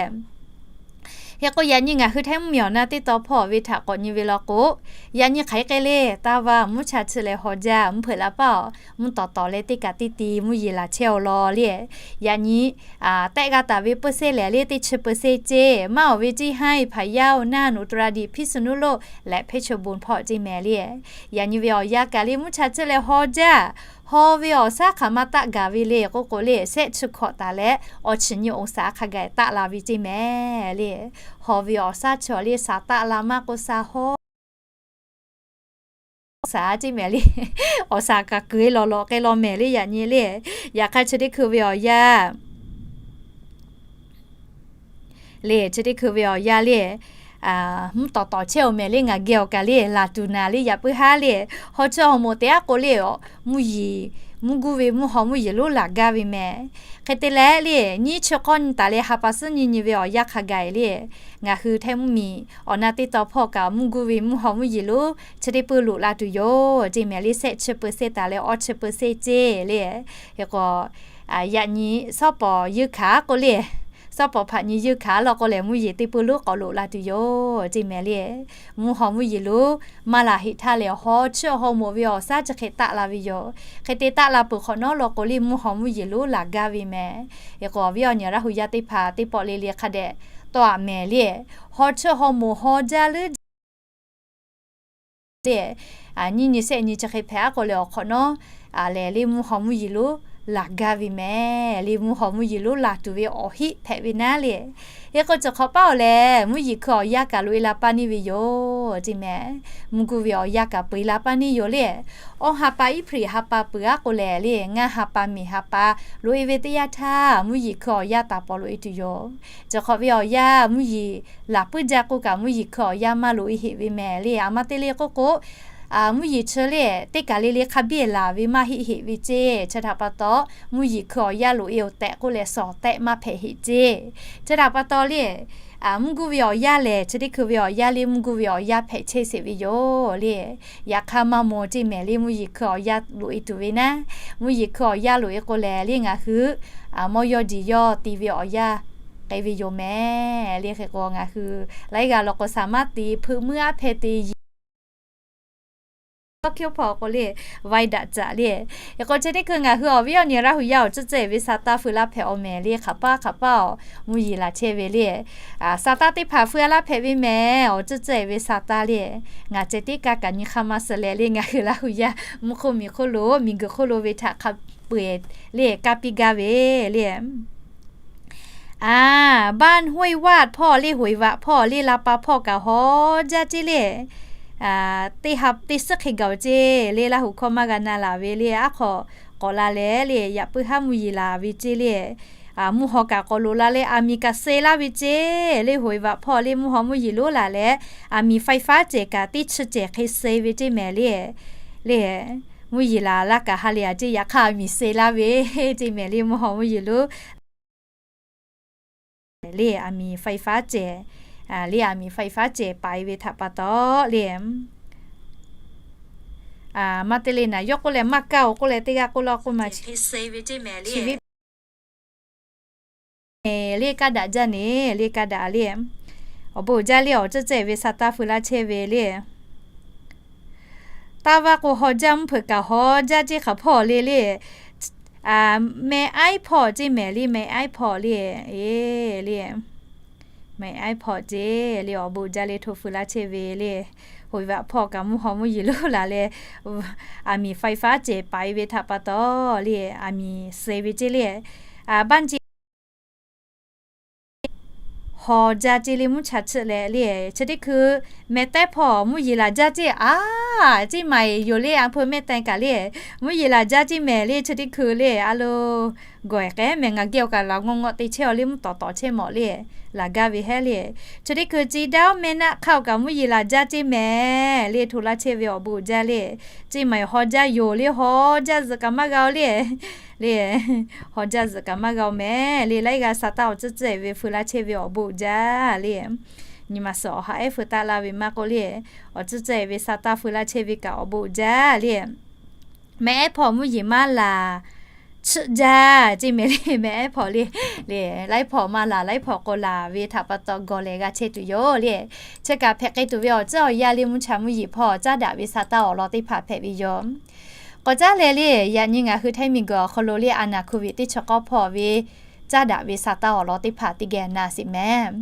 Hk'e k'o yaꞈ nyi ngaˬ hui Htaiˇ mvuhˇmiˬ awˬ na teˇ taw hpawˇ ve htaꞈ k'awꞈ nyi ve law k'o, yaꞈ nyi hk'aˬ hk'e le taˇ vaˇ mvuhˇ cha chiˆ leh haw jaˇ mvuhˇ hpeuꞈ la paˇ awˬ mvuhˇ tawˍ tawˍ leh teˇ kaꞈ teˇ te mvuhˇ yeˬ laˬ chehˇ awˬ lawn le. Yaꞈ nyi tehˆ g'a taˍ ve peu se lehˬ le teˇ chi peu se ceˇ. Maˇ awˬ ve ceˇ haˉ e hpaˍ yaˇ oˬ naˇ noꞈ อุตรดิตถ์ พิษณุโลก leh เพชรบูรณ์ hpawˇ ceˇ mehˍ le. Yaꞈ nyi ve awˬ yanˇ kaꞈ le mvuhˇ cha chiˆ leh haw jaˇ, haw ve awˬ shaˉ hk'aˬ ma taˆ gaˬ ve le k'oˆ k'o le shehˆ chi hkawꞈ taˍ leh awˬ chi nyi awˬ shaˍ hk'a gaˬ taˆ la ve ceˇ mehˍ le. Haw ve awˬ shaˉ chi awˬ le shaˍ taˆ la maˇ k'o shaˍ haw shaˍ ceˇ mehˍ le. Awˬ shaˍ kaꞈ kuˬ e lawˬ lawꞈ k'ai law mehˍ le yaꞈ nyi le. Yaꞈ hk'aˇ chi teˇ hkui ve awˬ yanˇ le chi teˇ hkui ve awˬ yanˇ le mvuhˇ tawˍ tawˍ chehˇ awˬ mehˍ le ngaˬ geh awˬ kaˍ le laˬ tuˬ naˍ le yaꞈ puiˉ haˉ le haw chehˇ haw moˍ te aˉ k'o le mvuhˇ yeˬ mvuhˇ guˇ ve mvuhˇ haw mvuhˇ yeˬ lonˉ laˬ gaˇ ve mehˍ. Hk'e te leh le nyiˇ chi k'awˇ nyi taˍ leh ha pa suhˉ nyi nyi ve awˬ yanˇ hk'a gaˬ le ngaˬ hui Htaiˇ mvuhˇmiˬ awˬ na teˇ taw hpawˇ kaꞈ mvuhˇ guˇ ve mvuhˇ haw mvuhˇ yeˬ lonˉ chi teˇ peu loꞈ la tuˬ yoˬ ceˇ mehˍ le shehˆ chi peu se taˍ leh awˇ chi peu se ceˇ le. Hk'e k'o yaꞈ nyi shawˉ pawˍ yeunˇ hkanˍ k'o le Suhˉ pawˍ hpaꞈ nyi yeunˇ hkanˍ law k'o lehˬ, mvuhˇ yeˬ teˇ peuˇ lonˉ k'awꞈ loꞈ la tuˬ yoˬ ceˇ mehˍ le. Mvuhˇ haw mvuhˇ yeˬ lonˉ maˇ laˬ heꞈ htaˇ lehˬ, haw chiˇ haw moˍ ve awˬ shaˉ chi hk'e taˆ la ve yoˬ. Hk'e te taˆ la peuˬ hk'awꞈ nawˉ law k'o le, mvuhˇ haw mvuhˇ yeˬ lonˉ laˬ gaˇ ve mehˍ. Hk'e k'o, awˬ viˉ awˬ nyi Laˇ hu yaˇ teˇ hpaˍ teˇ pawˆ le le hk'a dehꞈ tawˆ a mehˍ le. Haw chiˇ haw moˍ haw jaˇ leuˉ le, nyiˇ nyi shehˆ nyi chi hk'e hpehꞈ a k'o lehˬ, awˬ hk'awꞈ nawˉ lehˬ le, mvuhˇ haw mvuhˇ yeˬ lonˉ laˬ gaˇ ve mehˍ le. Mvuhˇ haw mvuhˇ yeˬ lonˉ laˬ tuˬ ve awˬ hiˆ hpehꞈ ve naˉ le. Hk'e k'o, chi hk'awꞈ paˉ awˬ lehˬ, mvuhˇ yeˬ hkui awˬ yanˇ kaꞈ loꞈ e la paˇ neˇ ve yoˬ ceˇ mehˍ. Mvuhˇ guˇ ve awˬ yanˇ kaꞈ peu e la paˇ neˇ yoˬ le. Awˇ ha pa Eˇhpriˍ ha pa peuˬ a k'o lehˬ le, ngaˇ ha pa miˬ ha pa loꞈ e ve teˇ yanˇ htaˇ, mvuhˇ yeˬ hkui awˬ yanˇ taˍ pawˍ loꞈ e tuˬ yoˬ. Chi hk'awꞈ ve awˬ yanˇ mvuhˇ yeˬ laˬ puiˉ jaˇ k'oˆ kaꞈ, mvuhˇ yeˬ hkui awˬ yanˇ maˇ loꞈ e heꞈ ve mehˍ le. A ma te le k'oˆ k'o, mvuhˇ yeˬ chi le teˇ kaˬ le le hk'a biˇ laˬ ve maˇ heˆ heꞈ ve ceˇ. Chi htaꞈ pa taw, mvuhˇ yeˬ hkui awˬ yanˇ loꞈ e awˬ tehꞈ k'oˆ leh, suhˍ awˬ tehꞈ maˇ hpehꞈ heꞈ ceˇ. Chi htaꞈ pa taw le, mvuhˇ guˇ ve awˬ yanˇ lehˬ, chi teˇ hkui ve awˬ yanˇ le, mvuhˇ guˇ ve awˬ yanˇ hpehꞈ chehˇ sheˍ ve yoˬ le. Yaꞈ hk'aˇ maˇ maw ceˇ mehˍ le, mvuhˇ yeˬ hkui awˬ yanˇ loꞈ e tuˬ ve naˉ, mvuhˇ yeˬ hkui awˬ yanˇ loꞈ e k'o lehˬ le, ngaˬ hui mawˇ yawˇ diˬ yawˇ te ve awˬ yanˇ k'ai ve yoˬ mehˍ le. Hk'e k'o, ngaˬ hui laiˉ g'aˇ law k'o, saˍ maˇ te hpeuꞈ muiˉ aˉ hpehˇ te yiˍ tawˇ hkiˇ hpaw k'o le, vaiˇ daꞈ caꞈ le. Hk'e k'o, chi teˇ hkui ngaˬ hui awˬ viˉ awˬ nyi Laˇ hu yaˇ awˬ cuˇ tcuhˉ e ve sa taˇ feu laˇ hpehꞈ awˬ mehˍ le. Hk'aˬ paˆ hk'aˬ paˆ awˬ mvuhˇ yeˬ laˬ chehˇ ve le. Sa taˇ teˇ hpaˍ feu a laˇ hpehꞈ ve mehˍ, awˬ cuˇ tcuhˉ e ve sa taˇ le. Ngaˬ ceh tiˉ kaˇ kaꞈ nyi hk'aˇ maˇ suh leh le, ngaˬ hui Laˇ hu yaˇ mvuhˇ hk'oˆ miˬ hk'oˆ lo, miˬ guiˬ hk'oˆ lo ve htaꞈ hk'a peu eˬ le kaˇ piˇ gaˇ ve le. A, บ้านห้วยวาด hpawˇ le, Hoˍiˍ vaꞈ hpawˇ le, la pa hpawˇ kaꞈ haw jaˇ ceˇ le. Teˇ ha teˇ suhˉ hk'e gaˬ ceˇ le, Laˇ huˍ hkawˇ maˇ g'a na laˬ ve le, aˉ hk'aw k'awꞈ la leh le, yaꞈ puiˉ haˉ mvuhˇ yeˬ laˬ ve ceˇ le. Mvuhˇ haw kaꞈ k'awꞈ loꞈ la leh, aˬ miˍ kaꞈ suh laˇ ve ceˇ le. Hoˍiˍ vaꞈ hpawˇ le, mvuhˇ haw mvuhˇ yeˬ lonˉ laˬ leh, aˬ miˍ ไฟฟ้า cehˬ kaꞈ teˇ chi cehˬ hk'e suh ve ceˇ mehˍ le. Le, mvuhˇ yeˬ laˬ laˇ kaꞈ ha lehˬ a ceˇ, yaꞈ hk'aˇ aˬ miˍ suh laˇ ve ceˇ mehˍ le, mvuhˇ haw mvuhˇ yeˬ lonˉ le, aˬ miˍ ไฟฟ้า cehˬ, le aˬ miˍ ไฟฟ้า cehˬ paiˍ ve htaꞈ pa taw le. Maˇ te le naˍ, yawˇ k'oˆ leh maˇ kaˇ oˬ k'oˆ leh teˇ g'aˇ k'oˆ laˇ k'oˆ ma chi ve le kaˇ daꞈ jaˇ ne, le kaˇ daꞈ le. Awˬ bon uiˍ jaˇ le, awˬ cuˇ tcuhˉ e ve sa taˇ feu laˇ chehˇ ve le. Taˇ vaˇ k'o haw jaˇ, mvuhˇ hpeuꞈ kaꞈ haw jaˇ ceˇ hk'aˬ hpawˇ le le. Meh aiˉ hpawˇ ceˇ mehˍ le, meh aiˉ hpawˇ le, e le. Meh aiˉ hpawˇ ceˇ le, awˬ bon uiˍ jaˇ le, hto feu laˇ chehˇ ve le. Hoˍiˍ vaꞈ hpawˇ kaꞈ mvuhˇ haw mvuhˇ yeˬ lonˉ laˬ leh, aˬ miˍ ไฟฟ้า cehˬ paiˍ ve htaꞈ pa taw le, aˬ miˍ suh ve ceˇ le. Banˇ ceˇ haw jaˇ ceˇ le, mvuhˇ cha chiˆ leh le. Chi teˇ hkui meh taiˉ hpawˇ mvuhˇ yeˬ laˬ jaˇ ceˇ a, ceˇ maˬ eˬ yoˬ le, a hpu mehˇ taiˉ kaꞈ le, mvuhˇ yeˬ laˬ jaˇ ceˇ mehˍ le. Chi teˇ hkui le a lo gawˬ eˬ k'ehˉ mehˍ, ngaˬ geh awˬ kaꞈ laˬ ngawˇ ngawˇ te chehˇ awˬ le, mvuhˇ tawˍ tawˍ chehˇ mawˬ le, laˬ gaˇ ve hehˉ le. Chi teˇ hkui ceˇ daˇ oˉ meh naˆ hk'aˇ awˬ kaꞈ mvuhˇ yeˬ laˬ jaˇ ceˇ mehˍ le, hto laˇ chehˇ ve awˬ bon uiˍ jaˇ le. Ceˇ maˬ eˬ haw jaˇ yoˬ le, haw jaˇ zuhꞈ kaꞈ maˇ g'a oˬ le. Le, haw jaˇ zuhꞈ kaꞈ maˇ g'a oˬ mehˍ le. Laiˉ g'aˇ sa taˇ awˬ cuˇ tcuhˉ e ve feu laˇ chehˇ ve awˬ bon uiˍ jaˇ le. Nyi ma suhˍ awˬ ha ehˉ feu taˆ laˇ ve maˇ k'oˆ le, awˬ cuˇ tcuhˉ e ve sa taˇ feu laˇ chehˇ ve kaꞈ awˬ bon uiˍ jaˇ le. Meh ehˉ hpawˇ mvuhˇ yeˬ maˇ laˬ chiˆ jaˇ ceˇ mehˍ le, meh ehˉ hpawˇ le. Le, laiˉ hpawˇ maˇ laˬ, laiˉ hpawˇ k'o laˬ ve htaꞈ pa taw gawˬ lehˬ g'a chehˇ tuˬ yoˬ le. Chi kaꞈ hpehꞈ k'ai tuˬ ve awˬ cuˇ awˬ yaˇ le, mvuhˇ cha mvuhˇ yeˬ hpawˇ caˉ daꞈ ve sa taˇ awˬ lawn teˇ hpaˍ hpehꞈ ve yoˬ. K'awꞈ caˉ leh le, yaꞈ nyi ngaˬ hui Htaiˇ miˬ guiˬ awˬ hk'aw lo le, a naˍ hku viꞈ teˇ chi k'awˇ hpawˇ ve caˉ daꞈ ve sa taˇ awˬ lawn teˇ hpaˍ teˇ geh na sheˍ mehˍ.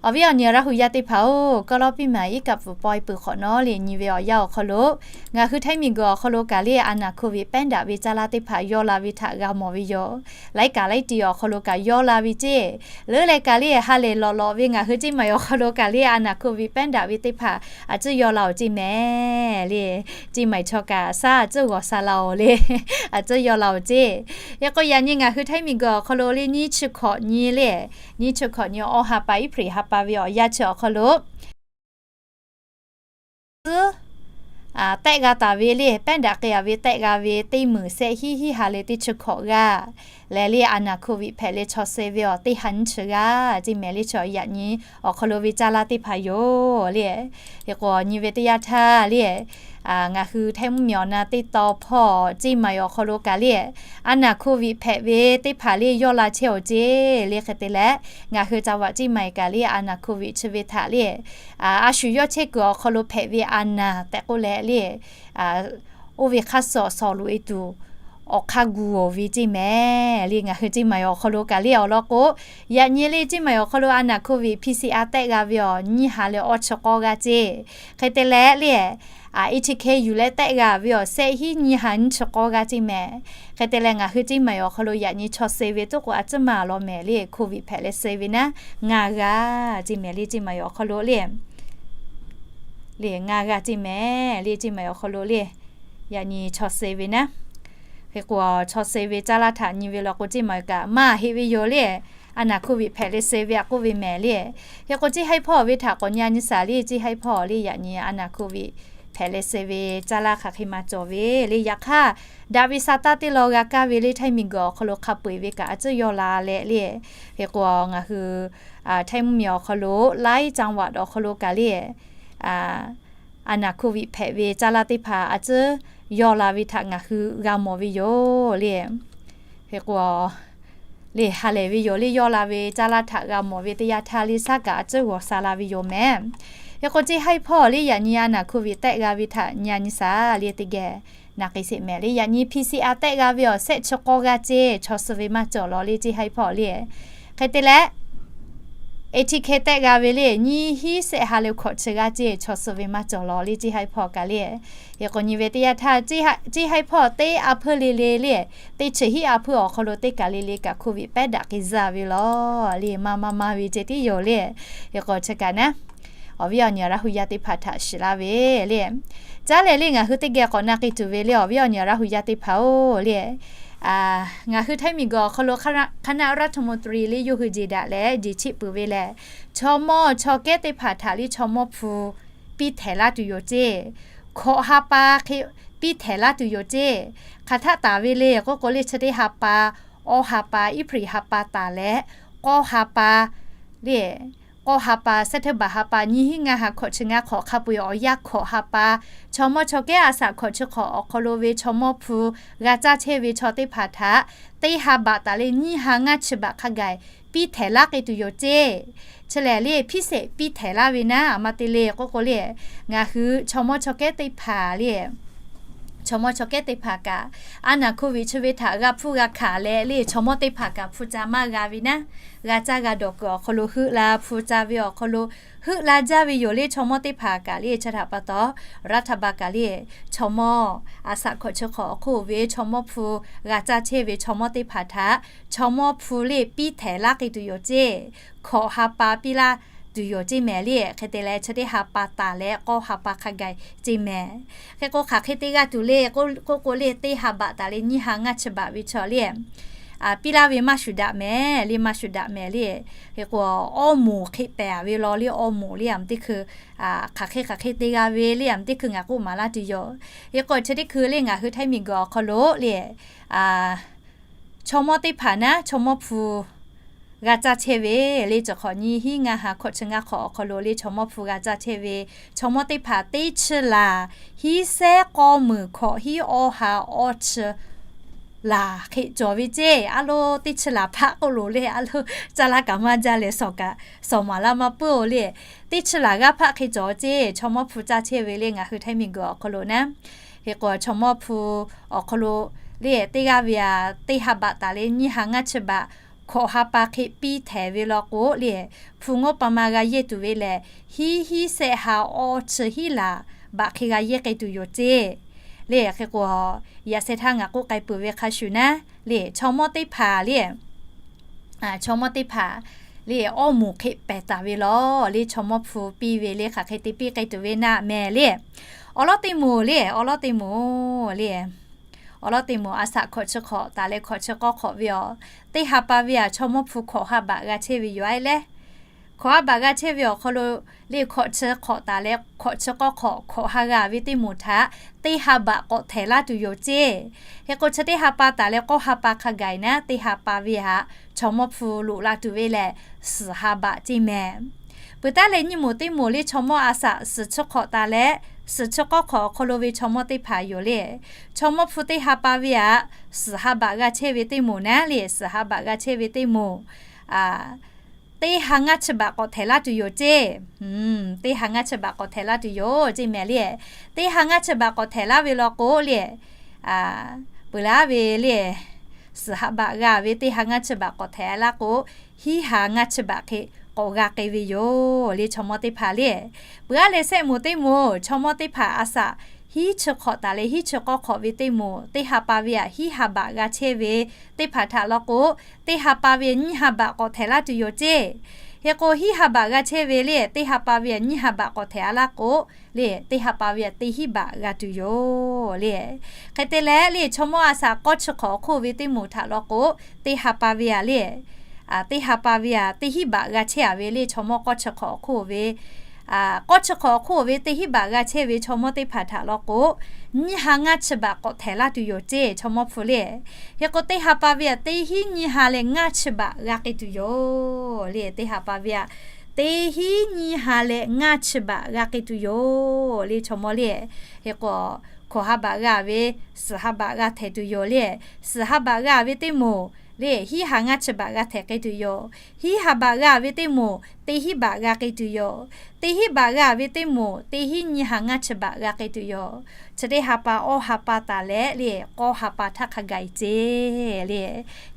Awˬ viˉ awˬ nyi Laˇ hu yaˇ teˇ hpaˍ oˬ, kaˇ lawˇ piˇ maˍ iˉ kaˆ pfuhˍ paw e peuˬ hk'awꞈ nawˉ le, nyi ve awˬ yanˇ awˬ hk'aw lo ngaˬ hui Htaiˇ miˬ guiˬ awˬ hk'aw lo kaꞈ le, a naˍ hku viꞈ pehˉ daꞈ ve caˇ lanˇ teˇ hpaˍ yaw la ve htaꞈ g'a mawˬ ve yoˬ. Laiˉ kaꞈ laiˉ ti awˬ hk'aw lo kaꞈ yaw la ve ceˇ. Leuˉ leh kaꞈ le, ha lehˬ lawꞈ lawꞈ ve ngaˬ hui ceˇ maˬ awˬ hk'aw lo kaꞈ le, a naˍ hku viꞈ pehˉ daꞈ ve teˇ hpaˍ a cuˇ yaw la oˬ ceˇ mehˍ le. Ceˇ maˬ chaw kaꞈ shaˉ a cuˇ g'awˬ sha la oˬ le, a cuˇ yaw la oˬ ceˇ. Hk'e k'o, yaꞈ nyi ngaˬ hui Htaiˇ miˬ guiˬ awˬ hk'aw lo le, nyiˇ chi hkawꞈ nyi le, nyiˇ chi hkawꞈ nyi awˇ ha pa Eˇhpriˍ ha pa ve awˬ yanˇ chi awˬ hk'aw lo suhˉ tehˆ g'a taˍ ve le, pehˉ daꞈ k'ai a ve tehˆ g'a ve teˇ meunˍ shehˆ hiˉ hiˉ ha leh teˇ chi hkawꞈ g'aˇ lehˬ le, a naˍ hku viꞈ hpehꞈ leh chaw suh ve awˬ teˇ ha nyiˇ chi g'aˇ ceˇ mehˍ le. Chi yaꞈ nyi awˬ hk'aw lo ve caˇ lanˇ teˇ hpaˍ yoˬ le. Hk'e k'o, nyi ve teˇ yanˇ htaˇ le, Ngaˬ hui Htaiˇ mvuhˇmiˬ awˬ na teˇ taw hpawˇ Ceˇ maiˍ awˬ hk'aw lo kaꞈ le, a naˍ Covid hpehꞈ ve teˇ hpaˍ le yawˇ la chehˇ awˬ ceˇ le. Hk'e te leh, ngaˬ hui ca vaꞈ Ceˇ maiˍ kaꞈ le a naˍ Covid chi ve htaꞈ le, a shu yawˇ chehˇ kuiˬ awˬ hk'aw lo hpehꞈ ve a naˍ tehꞈ k'oˆ leh le, oˇ ve hk'aˇ suh awˬ suhˍ loꞈ e tuˬ awˬ hk'aˇ gu awˬ ve Ceˇ mehˍ le. Ngaˬ hui Ceˇ maiˍ awˬ hk'aw lo kaꞈ le awˬ lawn k'o, yaꞈ nyi le Ceˇ maiˍ awˬ hk'aw lo a naˍ Covid P C R tehˆ g'a ve awˬ nyiˇ ha leh awˇ chi k'awˇ g'aˇ ceˇ. Hk'e te leh le, A H K yuˬ leh tehˆ g'a ve awˬ sehˆ hiˉ nyiˇ ha nyiˇ chi k'awˇ g'aˇ ceˇ mehˍ. Hk'e te leh ngaˬ hui Ceˇ maiˍ awˬ hk'aw lo yaꞈ nyi chaw suh ve toˉ k'o a tcuhˉ maˇ lawˬ mehˍ le, Covid hpehꞈ leh suh ve naˉ ngaˬ g'aˇ ceˇ mehˍ le Ceˇ maiˍ awˬ hk'aw lo le. Le ngaˬ g'aˇ ceˇ mehˍ le Ceˇ maiˍ awˬ hk'aw lo le, yaꞈ nyi chaw suh ve naˉ. Hk'e k'o, chaw suh ve caˇ laˇ htaꞈ nyi ve law k'o Ceˇ maiˍ kaꞈ maˇ heˆ ve yoˬ le. A naˍ Covid hpehꞈ leh suh ve a k'oˆ ve mehˍ le. Hk'e k'o Ceˇ haiˉ hpawˇ ve htaꞈ k'awꞈ nyi a nyi shaˍ le, Ceˇ haiˉ hpawˇ le yaꞈ nyi a naˍ Covid hpehꞈ leh suh ve caˇ laˇ hk'aˬ hk'e maˇ cawˬ ve le. Yaꞈ hk'aˇ, daꞈ ve sa taˇ teˇ law g'a kaˇ ve le Htaiˇ miˬguiˬ awˬ hk'aw lo hk'a peu eˬ ve kaꞈ a tcuhˉ yawˇ la leh le. Hk'e k'o, ngaˬ hui Htaiˇ mvuhˇmiˬ awˬ hk'aw lo laiˉ จังหวัด awˬ hk'aw lo kaꞈ le, a naˍ Covid hpehꞈ ve caˇ laˇ teˇ hpaˍ a tcuhˉ yawˇ la ve htaꞈ ngaˬ hui g'a mawˬ ve yoˬ le. Hk'e k'o, le ha lehˬ ve yoˬ le, yawˇ la ve caˇ laˇ htaꞈ g'a mawˬ ve teˇ yanˇ htaˇ le shaˉ kaꞈ a tcuhˉ g'awˬ sha la ve yoˬ mehˍ. Hk'e k'o Ceˇ haiˉ hpawˇ le yaꞈ nyi a naˍ Covid tehˆ g'a ve htaꞈ nyi a nyi shaˍ le teˇ geh naˍ k'ai sheˍ mehˍ le. Yaꞈ nyi P C R tehˆ g'a ve awˬ sehˆ chi k'awˇ g'aˇ ceˇ, chaw suh ve maˇ cawˬ lawˬ le Ceˇ haiˉ hpawˇ le. Hk'e te leh, A H K tehˆ g'a ve le nyiˇ hiˉ sehˆ ha leh hkawꞈ chi g'aˇ ceˇ, chaw suh ve maˇ cawˬ lawˬ le Ceˇ haiˉ hpawˇ kaꞈ le. Hk'e k'o nyi ve teˇ yanˇ htaˇ, Ceˇ haiˉ hpawˇ teˇ a hpuiˇ le le le, teˇ chi hiˉ a hpuiˇ awˬ hk'aw lo teˇ kaˬ le le kaꞈ Covid pehˉ daꞈ k'ai zuhˇ ve lawˬ le, maˇ maˇ maˇ ve ceh tiˉ yoˬ le. Hk'e k'o chi kaꞈ naˉ, awˬ viˉ awˬ nyi Laˇ hu yaˇ teˇ hpaˍ htaꞈ shiˍ laˇ ve le. Caˉ lehˬ le ngaˬ hui teˇ geh k'awꞈ na k'ai tuˬ ve le awˬ viˉ awˬ nyi Laˇ hu yaˇ teˇ hpaˍ-oˬ le. Ngaˬ hui Htaiˇ miˬguiˬ awˬ hk'aw lo คณะรัฐมนตรี le yawˇ hui jeˬ daꞈ leh jeˬ cheˆ peuˬ ve lehˬ, chaw mawˇ chaw kehˉ teˇ hpaˍ htaꞈ le chaw mawˇ hpu piˇ htehˍ laˇ tuˬ yoˬ ceˇ. Hkawꞈ ha pa hk'e piˇ htehˍ laˇ tuˬ yoˬ ceˇ. Hk'aˬ htaˆ taˍ ve le k'oˆ k'o le chi teˇ ha pa, awˇ ha pa, Iˉhpriˍ ha pa taˍ leh, k'awˇ ha pa le, k'awˇ ha pa, Sehˉhtaˇbaˬ ha pa, nyiˇ hiˉ ngaˇ ha hkawꞈ chi ngaˇ hk'awꞈ hk'a peu-eˬ awˬ yanˇ hkawꞈ ha pa, chaw mawˇ chaw kehˉ a shaꞈ hkawꞈ chi hk'awꞈ awˬ hk'aw lo ve chaw mawˇ hpu g'a caˇ chehˇ ve chaw teˇ hpaˍ htaꞈ teˇ ha baꞈ taˍ leh nyiˇ ha ngaˇ chi baꞈ hk'a gaˬ piˇ htehˍ laˇ k'ai tuˬ yoˬ ceˇ. Chi lehˬ le hpiˇ shehˍ piˇ htehˍ laˇ ve naˉ, a ma te le k'oˆ k'o le, ngaˬ hui chaw mawˇ chaw kehˉ teˇ hpaˍ le, chaw mawˇ chaw kehˉ teˇ hpaˍ kaꞈ, a naˍ Covid chi ve htaꞈ g'a hpuˇ g'a hkanˍ leh le chaw mawˇ teˇ hpaˍ kaꞈ hpu ca maˇ g'a ve naˉ, g'a caˇ g'a dawˬ kuiˬ awˬ hk'aw lo heuˆ la, hpu ca ve awˬ hk'aw lo heuˆ la jaˇ ve yoˬ le. Chaw mawˇ teˇ hpaˍ kaꞈ le chi htaꞈ pa taw, รัฐบาล kaꞈ le, chaw mawˇ a shaꞈ hkawꞈ chi hk'awꞈ awˬ hk'oˆ ve chaw mawˇ hpu g'a caˇ chehˇ ve chaw mawˇ teˇ hpaˍ htaꞈ chaw mawˇ hpu le piˇ htehˍ laˇ k'ai tuˬ yoˬ ceˇ. Hkawꞈ ha pa piˇ laˇ tuˬ yoˬ ceˇ mehˍ le. Hk'e te leh chi teˇ ha pa taˍ leh k'awˇ ha pa hk'a gaˬ ceˇ mehˍ. Hk'e k'o hk'aˬ hk'e te g'a tuˬ le k'oˆ k'o le, teˇ ha baꞈ taˍ leh nyiˇ ha ngaˇ chi baꞈ ve chaw le, piˇ laˇ ve maˇ shuˍ daꞈ mehˍ le, maˇ shuˍ daꞈ mehˍ le. Hk'e k'o, awˇ moˍ hk'e pehˍ ve law le, awˇ moˍ le a teˇ hkui, hk'aˬ hk'e hk'aˬ hk'e te g'a ve le a teˇ hkui ngaˬ k'oˆ maˍ laˇ tuˬ yoˬ. Hk'e k'o chi teˇ hkui le ngaˬ hui Htaiˇ miˬguiˬ awˬ hk'aw lo le, chaw mawˇ teˇ hpaˍ naˉ chaw mawˇ hpu g'a caˇ chehˇ ve le, chi hk'awꞈ nyiˇ hiˉ ngaˇ ha hkawꞈ chi ngaˇ hk'awꞈ awˬ hk'aw lo le chaw mawˇ hpu g'a caˇ chehˇ ve chaw mawˇ teˇ hpaˍ teˇ chi laˬ hiˉ sehˉ k'awˇ meunˍ hkawꞈ hiˉ awˇ ha awˇ chi laˬ hk'e cawˬ ve ceˇ. A lo teˇ chi laˬ hpaˆ k'oˆ loˬ le, a lo caˇ laˇ kaꞈ maˇ jaˇ leh shawˍ kaꞈ shawˍ maˍ laˇ maˇ puiˉ-oˬ le. Teˇ chi laˬ g'aˇ hpaˆ hk'e cawˬ ceˇ, chaw mawˇ hpu caˇ chehˇ ve le ngaˬ hui Htaiˇ miˬguiˬ awˬ hk'aw lo naˉ. Hk'e k'o chaw mawˇ hpu awˬ hk'aw lo le teˇ g'aˇ ve a, teˇ ha baꞈ taˍ leh nyiˇ ha ngaˇ chi baꞈ hkawꞈ ha pa hk'e piˇ htehˍ ve law k'o le, hpu ngawˇ pa ma g'a yehˇ tuˬ ve lehˬ, hiˉ hiˉ sehˆ ha awˇ chi hiˉ laˬ baꞈ hk'e g'a yehˇ k'ai tuˬ yoˬ ceˇ. Le hk'e k'o, yaꞈ sheh htaˇ ngaˬ k'oˆ k'ai peuˬ ve hk'a shuˍ naˉ le, chaw mawˇ teˇ hpaˍ le, chaw mawˇ teˇ hpaˍ le awˇ moˍ hk'e pehˍ taˍ ve law le, chaw mawˇ hpu piˇ ve le hk'aˬ hk'e te piˇ k'ai tuˬ ve naˆ mehˍ le. Awˬ lawn teˇ moˍ le, awˬ lawn teˇ moˍ le, awˬ lawn teˇ moˍ a shaꞈ hkawꞈ chi hk'awꞈ taˍ leh hkawꞈ chi k'awˇ hk'awꞈ ve aˬ, teˇ ha pa ve aˬ chaw mawˇ hpu hkawꞈ ha baꞈ g'a chehˇ ve yoˬ a leh, hkawꞈ ha baꞈ g'a chehˇ ve awˬ hk'aw lo le hkawꞈ chi hk'awꞈ taˍ leh hkawꞈ chi k'awˇ hk'awꞈ hkawꞈ ha g'a ve teˇ moˍ htaꞈ teˇ ha baꞈ k'awꞈ htehˍ laˇ tuˬ yoˬ ceˇ. Hk'e k'o chi teˇ ha pa taˍ leh k'awˇ ha pa hk'a gaˬ naˉ, teˇ ha pa ve aˬ chaw mawˇ hpu loꞈ la tuˬ ve lehˬ, suhˍ ha baꞈ ceˇ mehˍ. Peuˬ taˉ leh nyiˇ moˍ teˇ moˍ le chaw mawˇ a shaꞈ suhˍ chi hk'awꞈ taˍ leh suhˍ chi k'awˇ hk'awꞈ awˬ hk'aw lo ve chaw mawˇ teˇ hpaˍ yoˬ le. Chaw mawˇ hpu teˇ ha pa ve aꞈ, suhˍ ha baꞈ g'a chehˇ ve teˇ moˍ naˉ le, suhˍ ha baꞈ g'a chehˇ ve teˇ moˍ, teˇ ha ngaˇ chi baꞈ k'awꞈ htehꞈ laˇ tuˬ yoˬ ceˇ. Teˇ ha ngaˇ chi baꞈ k'awꞈ htehꞈ laˇ tuˬ yoˬ ceˇ mehˍ le. Teˇ ha ngaˇ chi baꞈ k'awꞈ htehꞈ laˇ ve law k'o le, peuˬ laˇ ve le, suhˍ ha baꞈ g'a ve teˇ ha ngaˇ chi baꞈ k'awꞈ htehꞈ laˇ k'o, hiˉ ha ngaˇ chi baꞈ hk'e k'awꞈ g'a k'ai ve yoˬ le chaw mawˇ teˇ hpaˍ le. Peuˬ aˉ leh sehˆ moˍ teˇ moˍ chaw mawˇ teˇ hpaˍ a saꞈ hiˉ chi hk'awꞈ taˍ leh hiˉ chi k'awˇ hk'awꞈ ve teˇ moˍ teˇ ha pa ve aꞈ hiˉ ha baꞈ g'a chehˇ ve teˇ hpaˍ htaꞈ law k'o, teˇ ha pa ve nyiˇ ha baꞈ k'awꞈ htehꞈ laˇ tuˬ yoˬ ceˇ. Hk'e k'o hiˉ ha baꞈ g'a chehˇ ve le, teˇ ha pa ve aꞈ nyiˇ ha baꞈ k'awꞈ htehꞈ a laˇ k'o le, teˇ ha pa ve aꞈ teˇ hinˉ baꞈ g'a tuˬ yoˬ le. Hk'e te leh le chaw mawˇ a saꞈ k'awˇ chi hk'awꞈ awˬ hk'oˆ ve teˇ moˍ htaꞈ law k'o, teˇ ha pa ve aꞈ le, teˇ ha pa ve aꞈ teˇ hinˉ baꞈ g'a chehˇ a ve le chaw mawˇ k'awˇ chi hk'awꞈ awˬ hk'oˆ ve k'awˇ chi hk'awꞈ awˬ hk'oˆ ve teˇ hinˉ baꞈ g'a chehˇ ve chaw mawˇ teˇ hpaˍ htaꞈ law k'o, nyiˇ ha ngaˇ chi baꞈ k'awꞈ htehꞈ laˇ tuˬ yoˬ ceˇ chaw mawˇ hpu le. Hk'e k'o teˇ ha pa ve aꞈ teˇ hinˉ nyiˇ ha leh ngaˇ chi baꞈ g'a k'ai tuˬ yoˬ le. Teˇ ha pa ve aꞈ teˇ hinˉ nyiˇ ha leh ngaˇ chi baꞈ g'a k'ai tuˬ yoˬ le chaw mawˇ le. Hk'e k'o hkawꞈ ha baꞈ g'a ve, suhˍ ha baꞈ g'a htehꞈ tuˬ yoˬ le. Suhˍ ha baꞈ g'a ve teˇ moˍ le, hiˉ ha ngaˇ chi baꞈ g'a htehꞈ k'ai tuˬ yoˬ. Hiˉ ha baꞈ g'a ve teˇ moˍ teˇ hinˉ baꞈ g'a k'ai tuˬ yoˬ. Teˇ hinˉ baꞈ g'a ve teˇ moˍ teˇ hinˉ nyiˇ ha ngaˇ chi baꞈ g'a k'ai tuˬ yoˬ. Chi teˇ ha pa awˇ ha pa taˍ leh le, k'awˇ ha pa htaˇ hk'a gaˬ e ceˇ le.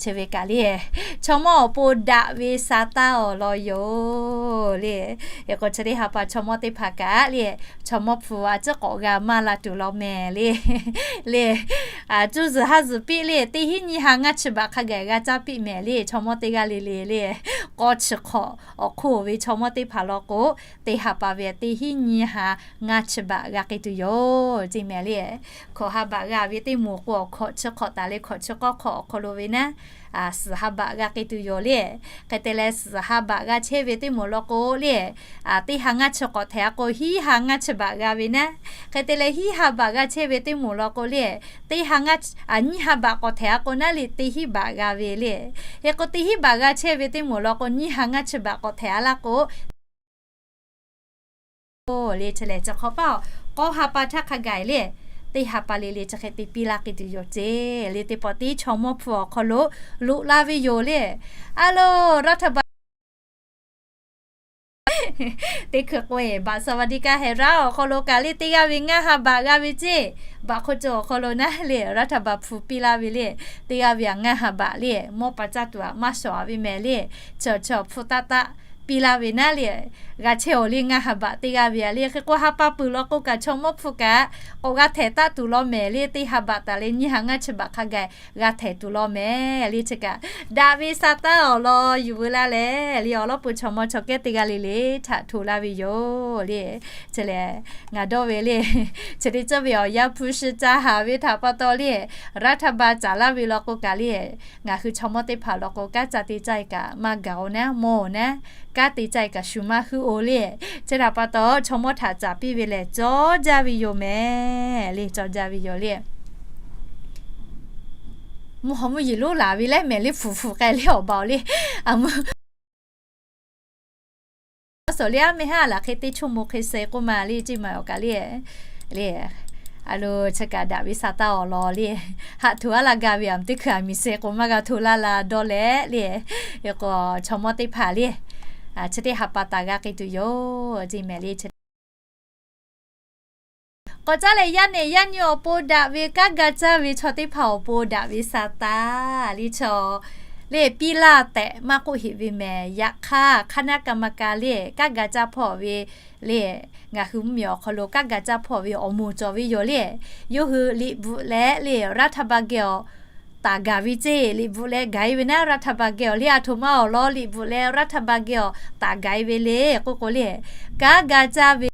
Chi ve kaꞈ le, chaw mawˇ awˬ pon daꞈ ve sa taˇ awˬ lawn yoˬ le. Hk'e k'o chi teˇ ha pa chaw mawˇ teˇ hpaˍ kaꞈ le, chaw mawˇ hpu a ciˉ k'awꞈ g'a maˇ la tuˬ law mehˍ le. Le, cuˇ zuhˬ haˉ zuhˬ piˇ le, teˇ hinˉ nyiˇ ha ngaˇ chi baꞈ hk'a gaˬ g'a caˇ piˇ mehˍ le. Chaw mawˇ teˇ g'aˇ le le le, k'awˇ chi hk'awꞈ awˬ hk'oˆ ve chaw mawˇ teˇ hpaˍ law k'o, teˇ ha pa ve aꞈ teˇ hinˉ nyiˇ ha ngaˇ chi baꞈ g'a k'ai tuˬ yoˬ ceˇ mehˍ le. Hkawꞈ ha baꞈ g'a ve teˇ moˍ k'o, awˬ hkawꞈ chi hk'awꞈ taˍ leh hkawꞈ chi k'awˇ hk'awꞈ awˬ hk'aw lo ve naˉ, suhˍ ha baꞈ g'a k'ai tuˬ yoˬ le. Hk'e te leh suhˍ ha baꞈ g'a chehˇ ve teˇ moˍ law k'o le, teˇ ha ngaˇ chi k'awꞈ htehꞈ a k'o hiˉ ha ngaˇ chi baꞈ g'a ve naˉ. Hk'e te leh hiˉ ha baꞈ g'a chehˇ ve teˇ moˍ law k'o le, teˇ ha ngaˇ, nyiˇ ha baꞈ k'awꞈ htehꞈ a k'o naˉ le teˇ hinˉ baꞈ g'a ve le. Hk'e k'o teˇ hinˉ baꞈ g'a chehˇ ve teˇ moˍ law k'o nyiˇ ha ngaˇ chi baꞈ k'awꞈ htehꞈ a laˇ k'o le, chi lehˬ chi hk'awꞈ paˇ k'awˇ ha pa htaˇ hk'a gaˬ e le, teˇ ha pa le le chi hk'e te piˇ laˇ k'ai tuˬ yoˬ ceˇ le. Teˇ pawˆ tiˉ chaw mawˇ hpu awˬ hk'aw lo loꞈ la ve yoˬ le. A lo, raˇ htaꞈ baˬ teˇ hkui k'o e, baꞈ สวัสดิการแห่งรัฐ awˬ hk'aw lo kaꞈ le teˇ g'aˇ ve ngaˇ ha baꞈ g'a ve ceˇ. Baꞈ hk'oˆ cawˬ awˬ hk'aw lo naˉ le, raˇ htaꞈ baˬ hpu piˇ laˇ ve le, teˇ g'aˇ ve aꞈ ngaˇ ha baꞈ le, mawˇ pa caˇ tuˬ aꞈ maˇ shawˍ a ve mehˍ le, chaw chaw hpu taˆ taˆ piˇ laˇ ve naˉ le, g'a chehˇ awˬ le ngaˇ ha baꞈ teˇ g'aˇ ve aꞈ le. Hk'e k'o ha pa peuˬ law k'o kaꞈ chaw mawˇ hpu kaꞈ k'awꞈ g'a htehꞈ taˆ tuˬ law mehˍ le, teˇ ha baꞈ taˍ leh nyiˇ ha ngaˇ chi baꞈ hk'a gaˬ g'a htehꞈ tuˬ law mehˍ le. Chi kaꞈ daꞈ ve sa taˇ awˬ lawn yuˬ veu laˇ leh le, awˬ lawn peuˬ chaw mawˇ chaw kehˉ teˇ g'aˇ le le htaꞈ hto laˇ ve yoˬ le. Chi lehˬ ngaˬ dawˇ ve le, chi teˇ ceuˬ ve awˬ yanˇ hpu shi ca haˍ ve htaꞈ pa taw le, raˇ htaꞈ baˬ caˍ laˇ ve law k'o kaꞈ le, ngaˬ hui chaw mawˇ teˇ hpaˍ law k'o kanˉ ca te caˇ e kaꞈ maˇ gaˬ oˬ naˉ, mawˇ oˬ naˉ, kanˉ te caˇ e kaꞈ shu maˇ huˉ oˬ le. Chi htaꞈ pa taw chaw mawˇ htaꞈ caˍ piˇ ve lehˬ cawˇ jaˇ ve yoˬ mehˍ le, cawˇ jaˇ ve yoˬ le. Mvuhˇ hawˬ mvuhˇ yeˬ lonˉ laˬ ve leh mehˍ le, hpu hpu k'ai le awˬ baˬ oˬ le. A mvuhˇ awˬ suhˍ le aˉ meh haˉ laˬ hk'e teˇ ชั่วโมง hk'e suh k'oˆ ma le, ceˇ ma awˬ kaꞈ le, le, a lo, chi kaꞈ daꞈ ve sa taˇ awˬ lawn le, haꞈ htoꞈ aˉ la gaˇ ve aˬ teˇ hkui aˬ miˬ suh k'o maˇ g'a hto laˇ la dawˇ leh le, k'o chaw mawˇ teˇ hpaˍ le, chi teˇ ha pa taˍ g'a k'ai tuˬ yoˬ ceˇ mehˍ le. K'awꞈ caˉ leh yaˇ nehˬ yaˇ nyi awˬ pon daꞈ ve kanˉ ga caˇ ve chaw teˇ hpaˍ awˬ pon daꞈ ve sa taˇ le chaw le, piˇ laˇ tehꞈ maˇ k'oˆ heꞈ ve mehˍ. Yaꞈ hk'aˇ hk'aˇ naˉ กรรมการ le kanˉ ga caˇ hpawˇ ve le, ngaˬ hui mvuhˇmiˬ awˬ hk'aw lo kanˉ ga caˇ hpawˇ ve awˬ moˍ cawˬ ve yoˬ le. Yawˇ hui liꞈ bvuhꞈ leh le รัฐบาล geh awˬ taˍ gaˬ ve ceˇ. Liꞈ bvuhꞈ leh gaˬ e ve naˉ รัฐบาล geh awˬ le, aˬ htoꞈ ma awˬ lawn liꞈ bvuhꞈ leh รัฐบาล geh awˬ taˍ gaˬ e ve le k'oˆ k'o le, kanˉ ga caˇ ve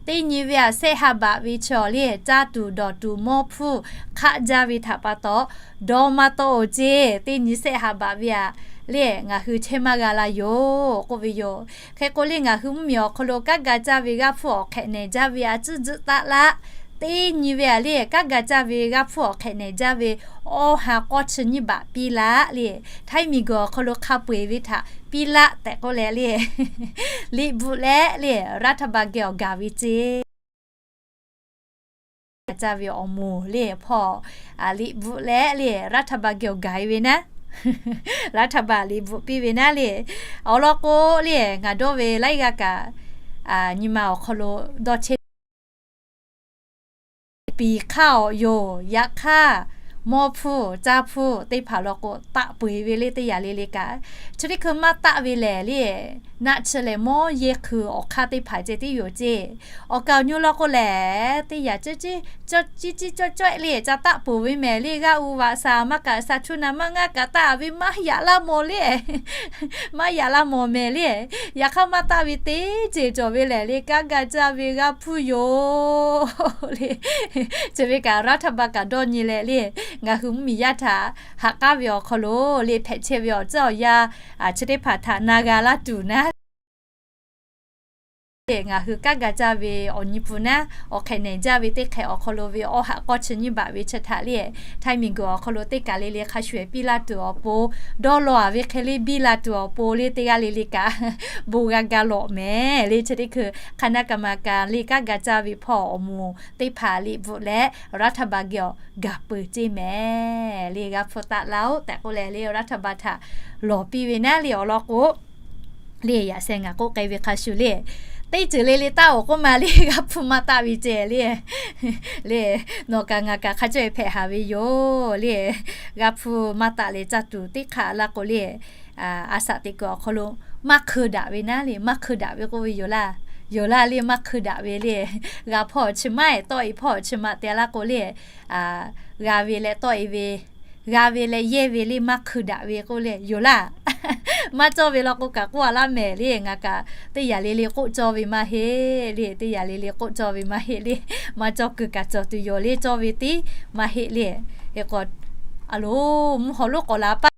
teˇ nyi ve aꞈ sehˆ ha baꞈ ve chaw le caˇ tuˬ dawˬ tuˬ mawˇ hpfuhˇ hk'aˆ jaˇ ve htaꞈ pa taw, dawˇ maˇ tawˆ oˬ ceˇ. Teˇ nyi sehˆ ha baꞈ ve aꞈ le ngaˬ hui chehˇ maˇ g'a la yoˬ k'oˆ ve yoˬ. Hk'e k'o le ngaˬ hui mvuhˇmiˬ awˬ hk'aw lo kanˉ ga caˇ ve g'aˇ hpfuhˇ awˬ hk'ehꞈ nehˬ jaˇ ve a cuˉ juˆ taˆ laˆ teˇ nyi ve a le, kanˉ ga caˇ ve g'aˇ hpfuhˇ awˬ hk'ehꞈ nehˬ jaˇ ve awˇ ha k'awˇ chi nyiˇ baꞈ piˇ laˇ le. Htaiˇ miˬguiˬ awˬ hk'aw lo hk'a peu-eˬ ve htaꞈ piˇ laˇ tehꞈ k'oˆ leh le, liꞈ bvuhꞈ leh le, รัฐบาล geh awˬ gaˬ ve ceˇ. Kanˉ ga caˇ ve awˬ moˍ le hpawˇ, liꞈ bvuhꞈ leh le, รัฐบาล geh awˬ gaˬ-e ve naˉ, รัฐบาล liꞈ bvuhꞈ piˇ ve naˉ le. Awˬ lawn k'o le, ngaˬ dawˇ ve laiˉ g'aˇ kaꞈ nyi ma awˬ hk'aw lo dawˇ chehˇ piˍ hk'aˇ awˬ yoˬ. Yaꞈ hk'aˇ, mawˇ hpfuhˇ caˇ hpfuhˇ teˇ hpaˍ law k'o, taˆ peu-eˬ ve le teˇ yanˇ le le kaꞈ. Chi teˇ hkui maˇ taˆ ve lehˬ le, naˆ chi lehˬ mawˇ yehˇ hkui awˬ hk'aˇ teˇ hpaˍ ceh tiˉ yoˬ ceˇ. Awˬ kaˍ awˬ nyi law k'o lehˬ, teˇ yanˇ ciˉ ciˉ cawˆ ciˉ cawˆ cawˆ-ehˆ le, ca taˆ peuˬ ve mehˍ le, g'aˇ u vaꞈ saˍ maˇ kaꞈ saˍ chu naˍ maˇ ngaˇ kaꞈ taˆ ve maˇ yaꞈ laˇ mawˬ le. Maˇ yaꞈ laˇ mawˬ mehˍ le. Yaꞈ hk'aˇ maˇ taˆ ve teˇ ceuˬ cawˬ ve lehˬ le, kanˉ ga caˇ ve g'aˇ hpfuhˇ yoˬ le. Chi ve kaꞈ รัฐบาล kaꞈ dawˇ nyi leh le, ngaˬ hui mvuhˇmiˬ yaˇ htaꞈ haꞈ k'aˉ ve awˬ hk'aw lo le, hpehꞈ chehˇ ve awˬ tcuhˉ awˬ yanˇ chi teˇ hpaˍ htaꞈ na g'a laˇ tuˬ naˉ le, ngaˬ hui kanˉ ga caˇ ve awˬ nyi pun naˉ, awˬ hk'ehꞈ nehˬ jaˇ ve teˇ hk'ehꞈ awˬ hk'aw lo ve awˇ ha k'awˇ chi nyiˇ baꞈ ve chi htaꞈ le, Htaiˇ miˬguiˬ awˬ hk'aw lo teˇ kaˬ le le hk'a shuˍ-ehˍ piˇ laˇ tuˬ awˬ pon, dawˇ law-a ve hk'e le biˇ la tuˬ awˬ pon le, teˇ g'aˇ le le kaꞈ bon g'a ga lawꞈ mehˍ le. Chi teˇ hkui คณะกรรมการ le kanˉ ga caˇ ve hpawˇ awˬ moˍ teˇ hpaˍ liꞈ bvuhꞈ leh รัฐบาล geh awˬ gaˬ peuˬ ceˇ mehˍ le. G'aˇ hpfuhˇ taˆ laˇ-oˆ tehꞈ k'oˆ leh le, รัฐบาล htaꞈ lawˬ piˇ ve naˉ le. Awˬ lawn k'o le, yaꞈ sheh ngaˬ k'oˆ k'ai ve hk'a shuˍ le, teˇ ceuˬ le le taˆ-oˬ k'oˆ ma le, g'aˇ hpfuhˇ maˇ taˆ ve ceh le. Le, nawˬ kaꞈ ngaˬ kaꞈ hk'a caweh hpehꞈ haˍ ve yoˬ le. G'aˇ hpfuhˇ maˇ taˆ leh caˇ tuˬ teˇ hk'aˇ laˇ k'o le, a shaꞈ teꞈ kuiˬ awˬ hk'aw lo maˇ hkeu daꞈ ve naˉ le, maˇ hkeu daꞈ ve k'oˆ ve yoˬ laˇ. Yoˬ laˇ le, maˇ hkeu daꞈ ve le. G'a hpawˇ chi maˇ-ehˍ, tawˆ-e hpawˇ chi maˇ te laˇ k'o le, g'a ve leh tawˆ-e ve, g'a ve leh yehˇ ve le maˇ hkeu daꞈ ve k'oˆ le yoˬ laˇ. Maˇ cawˇ ve law k'o kaꞈ k'oˆ-a laˇ mehˍ le, ngaˬ kaꞈ teˇ yanˇ le le k'oˆ cawˇ ve maˇ heˆ le, teˇ yanˇ le le k'oˆ cawˇ ve maˇ heˆ le. Maˇ cawˇ kuiˬ kaꞈ cawˬ tuˬ yoˬ le, cawˇ ve tiˉ maˇ heˆ le. Hk'e k'o, a loˬ, mvuhˇ hawˬ lonˉ k'awꞈ la paˇ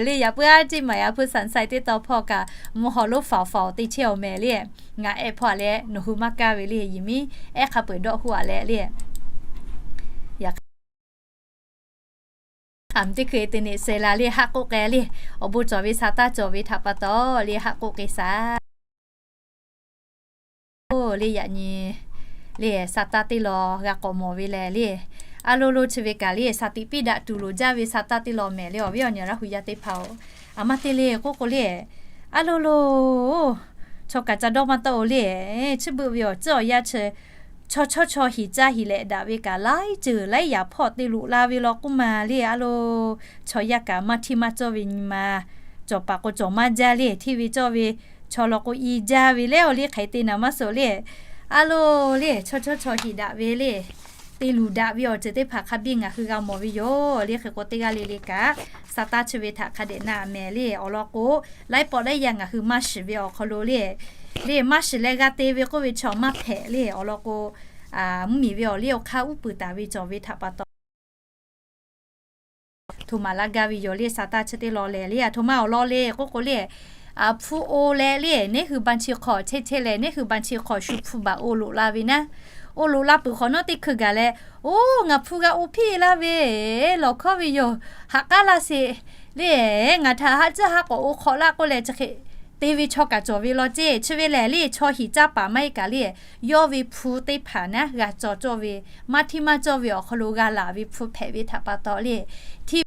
le, yaꞈ puiˉ a ciˉ maˍ yaꞈ hpu สันทราย teˇ taw hpawˇ kaꞈ mvuhˇ hawˬ lonˉ faoˍ faoˍ te chehˇ-oˬ mehˍ le. Ngaˬ ehˆ hpawˇ-a leh nawˬ hui maˇ kaˇ ve le, yehˬ miˉ ehˉ hk'a peu-eˬ dawˆ huˆ-a leh le. Yaꞈ hk'aˇ, a mvuhˇ teˇ hkui te neꞈ seh la le, haˆ k'oˆ k'ai le. Awˬ bon cawˬ ve sa taˇ cawˬ ve htaꞈ pa taw le, haˆ k'oˆ k'ai sa. Oˬ le, yaꞈ nyi le, sa taˇ teˇ law g'a k'awꞈ mawˬ ve lehˬ le, a lo lo chi ve kaꞈ le, sa tiꞈ piˇ daꞈ tuˬ loˍ jaˇ ve sa taˇ teˇ law mehˍ le. Awˬ viˉ awˬ nyi Laˇ hu yaˇ teˇ hpaˍ-oˬ, a ma te le k'oˆ k'o le, a lo lo, chaw kaꞈ ca dawˇ maˇ tawˆ-o le. Chi beuꞈ ve awˬ ceuˬ awˬ yanˇ chi, chaw chawˇ chaw hiˍ caˇ hiˍ leh daꞈ ve kaꞈ laiˉ ceuˬ laiˉ yaꞈ hpawˇ te loꞈ la ve law k'oˆ ma le. A lo, chaw yaˇ kaꞈ maˇ hteˇ maˇ cawˇ ve nyi ma, cawˬ paˍ k'o cawˬ maˇ jaˇ le. Hteˇ ve cawˇ ve chaw law k'o i jaˇ ve le. Awˬ le, hk'aˬ hk'e te naˍ maˇ suh le. A lo le, chaw chawˇ chaw hiˍ daꞈ ve le, te luˬ daꞈ ve awˬ ceuˬ teˇ hpaˍ hk'a biˇ ngaˬ hui g'a mawˬ ve yoˬ le. Hk'e k'o teˇ g'aˇ le le kaꞈ sa taˇ chi ve htaꞈ hk'a dehꞈ na mehˍ le. Awˬ lawn k'o, laiˉ pawˆ laiˉ yaˇ ngaˬ hui maˇ shiˍ ve awˬ hk'aw lo le, le maˇ shiˍ leh g'a te ve k'oˆ ve chaw maˇ hpehꞈ le. Awˬ lawn k'o, mvuhˇmiˬ ve awˬ liˇ awˬ hk'aˇ uˉ peunˍ taˍ ve cawˬ ve htaꞈ pa taw, htoꞈ ma laˇ gaˇ ve yoˬ le. Sa taˇ chi teˇ law lehˬ le, a htoꞈ ma awˬ lawn le k'oˆ k'o le, hpu o leh le, neˉ hui บัญชี hk'awꞈ chehˇ chehˇ leh, neˉ hui บัญชี hk'awꞈ shu hpu baˬ o loꞈ la ve naˉ. O loꞈ la peuˬ hk'awꞈ nawˉ teˇ hkui gaˬ leh, oˬ, ngaˬ hpu g'a o hpiˇ-e laˇ ve, lawˬ hkawˉ ve yoˬ, haꞈ k'aˉ laˇ sheˍ le. Ngaˬ htaꞈ haꞈ cuˉ haꞈ k'awꞈ o hk'awꞈ laˇ k'oˆ leh chi hk'e te ve chaw kaꞈ cawˬ ve law ceˇ. Chi ve lehˬ le, chaw hiˍ caˇ paˍ maˇ heˆ kaꞈ le, yawˇ ve hpu teˇ hpaˍ naˉ g'a cawˬ cawˇ ve, maˇ hteˇ maˇ cawˇ ve awˬ hk'aw lo g'a laˬ ve hpu hpehꞈ ve htaꞈ pa taw le, hteˇ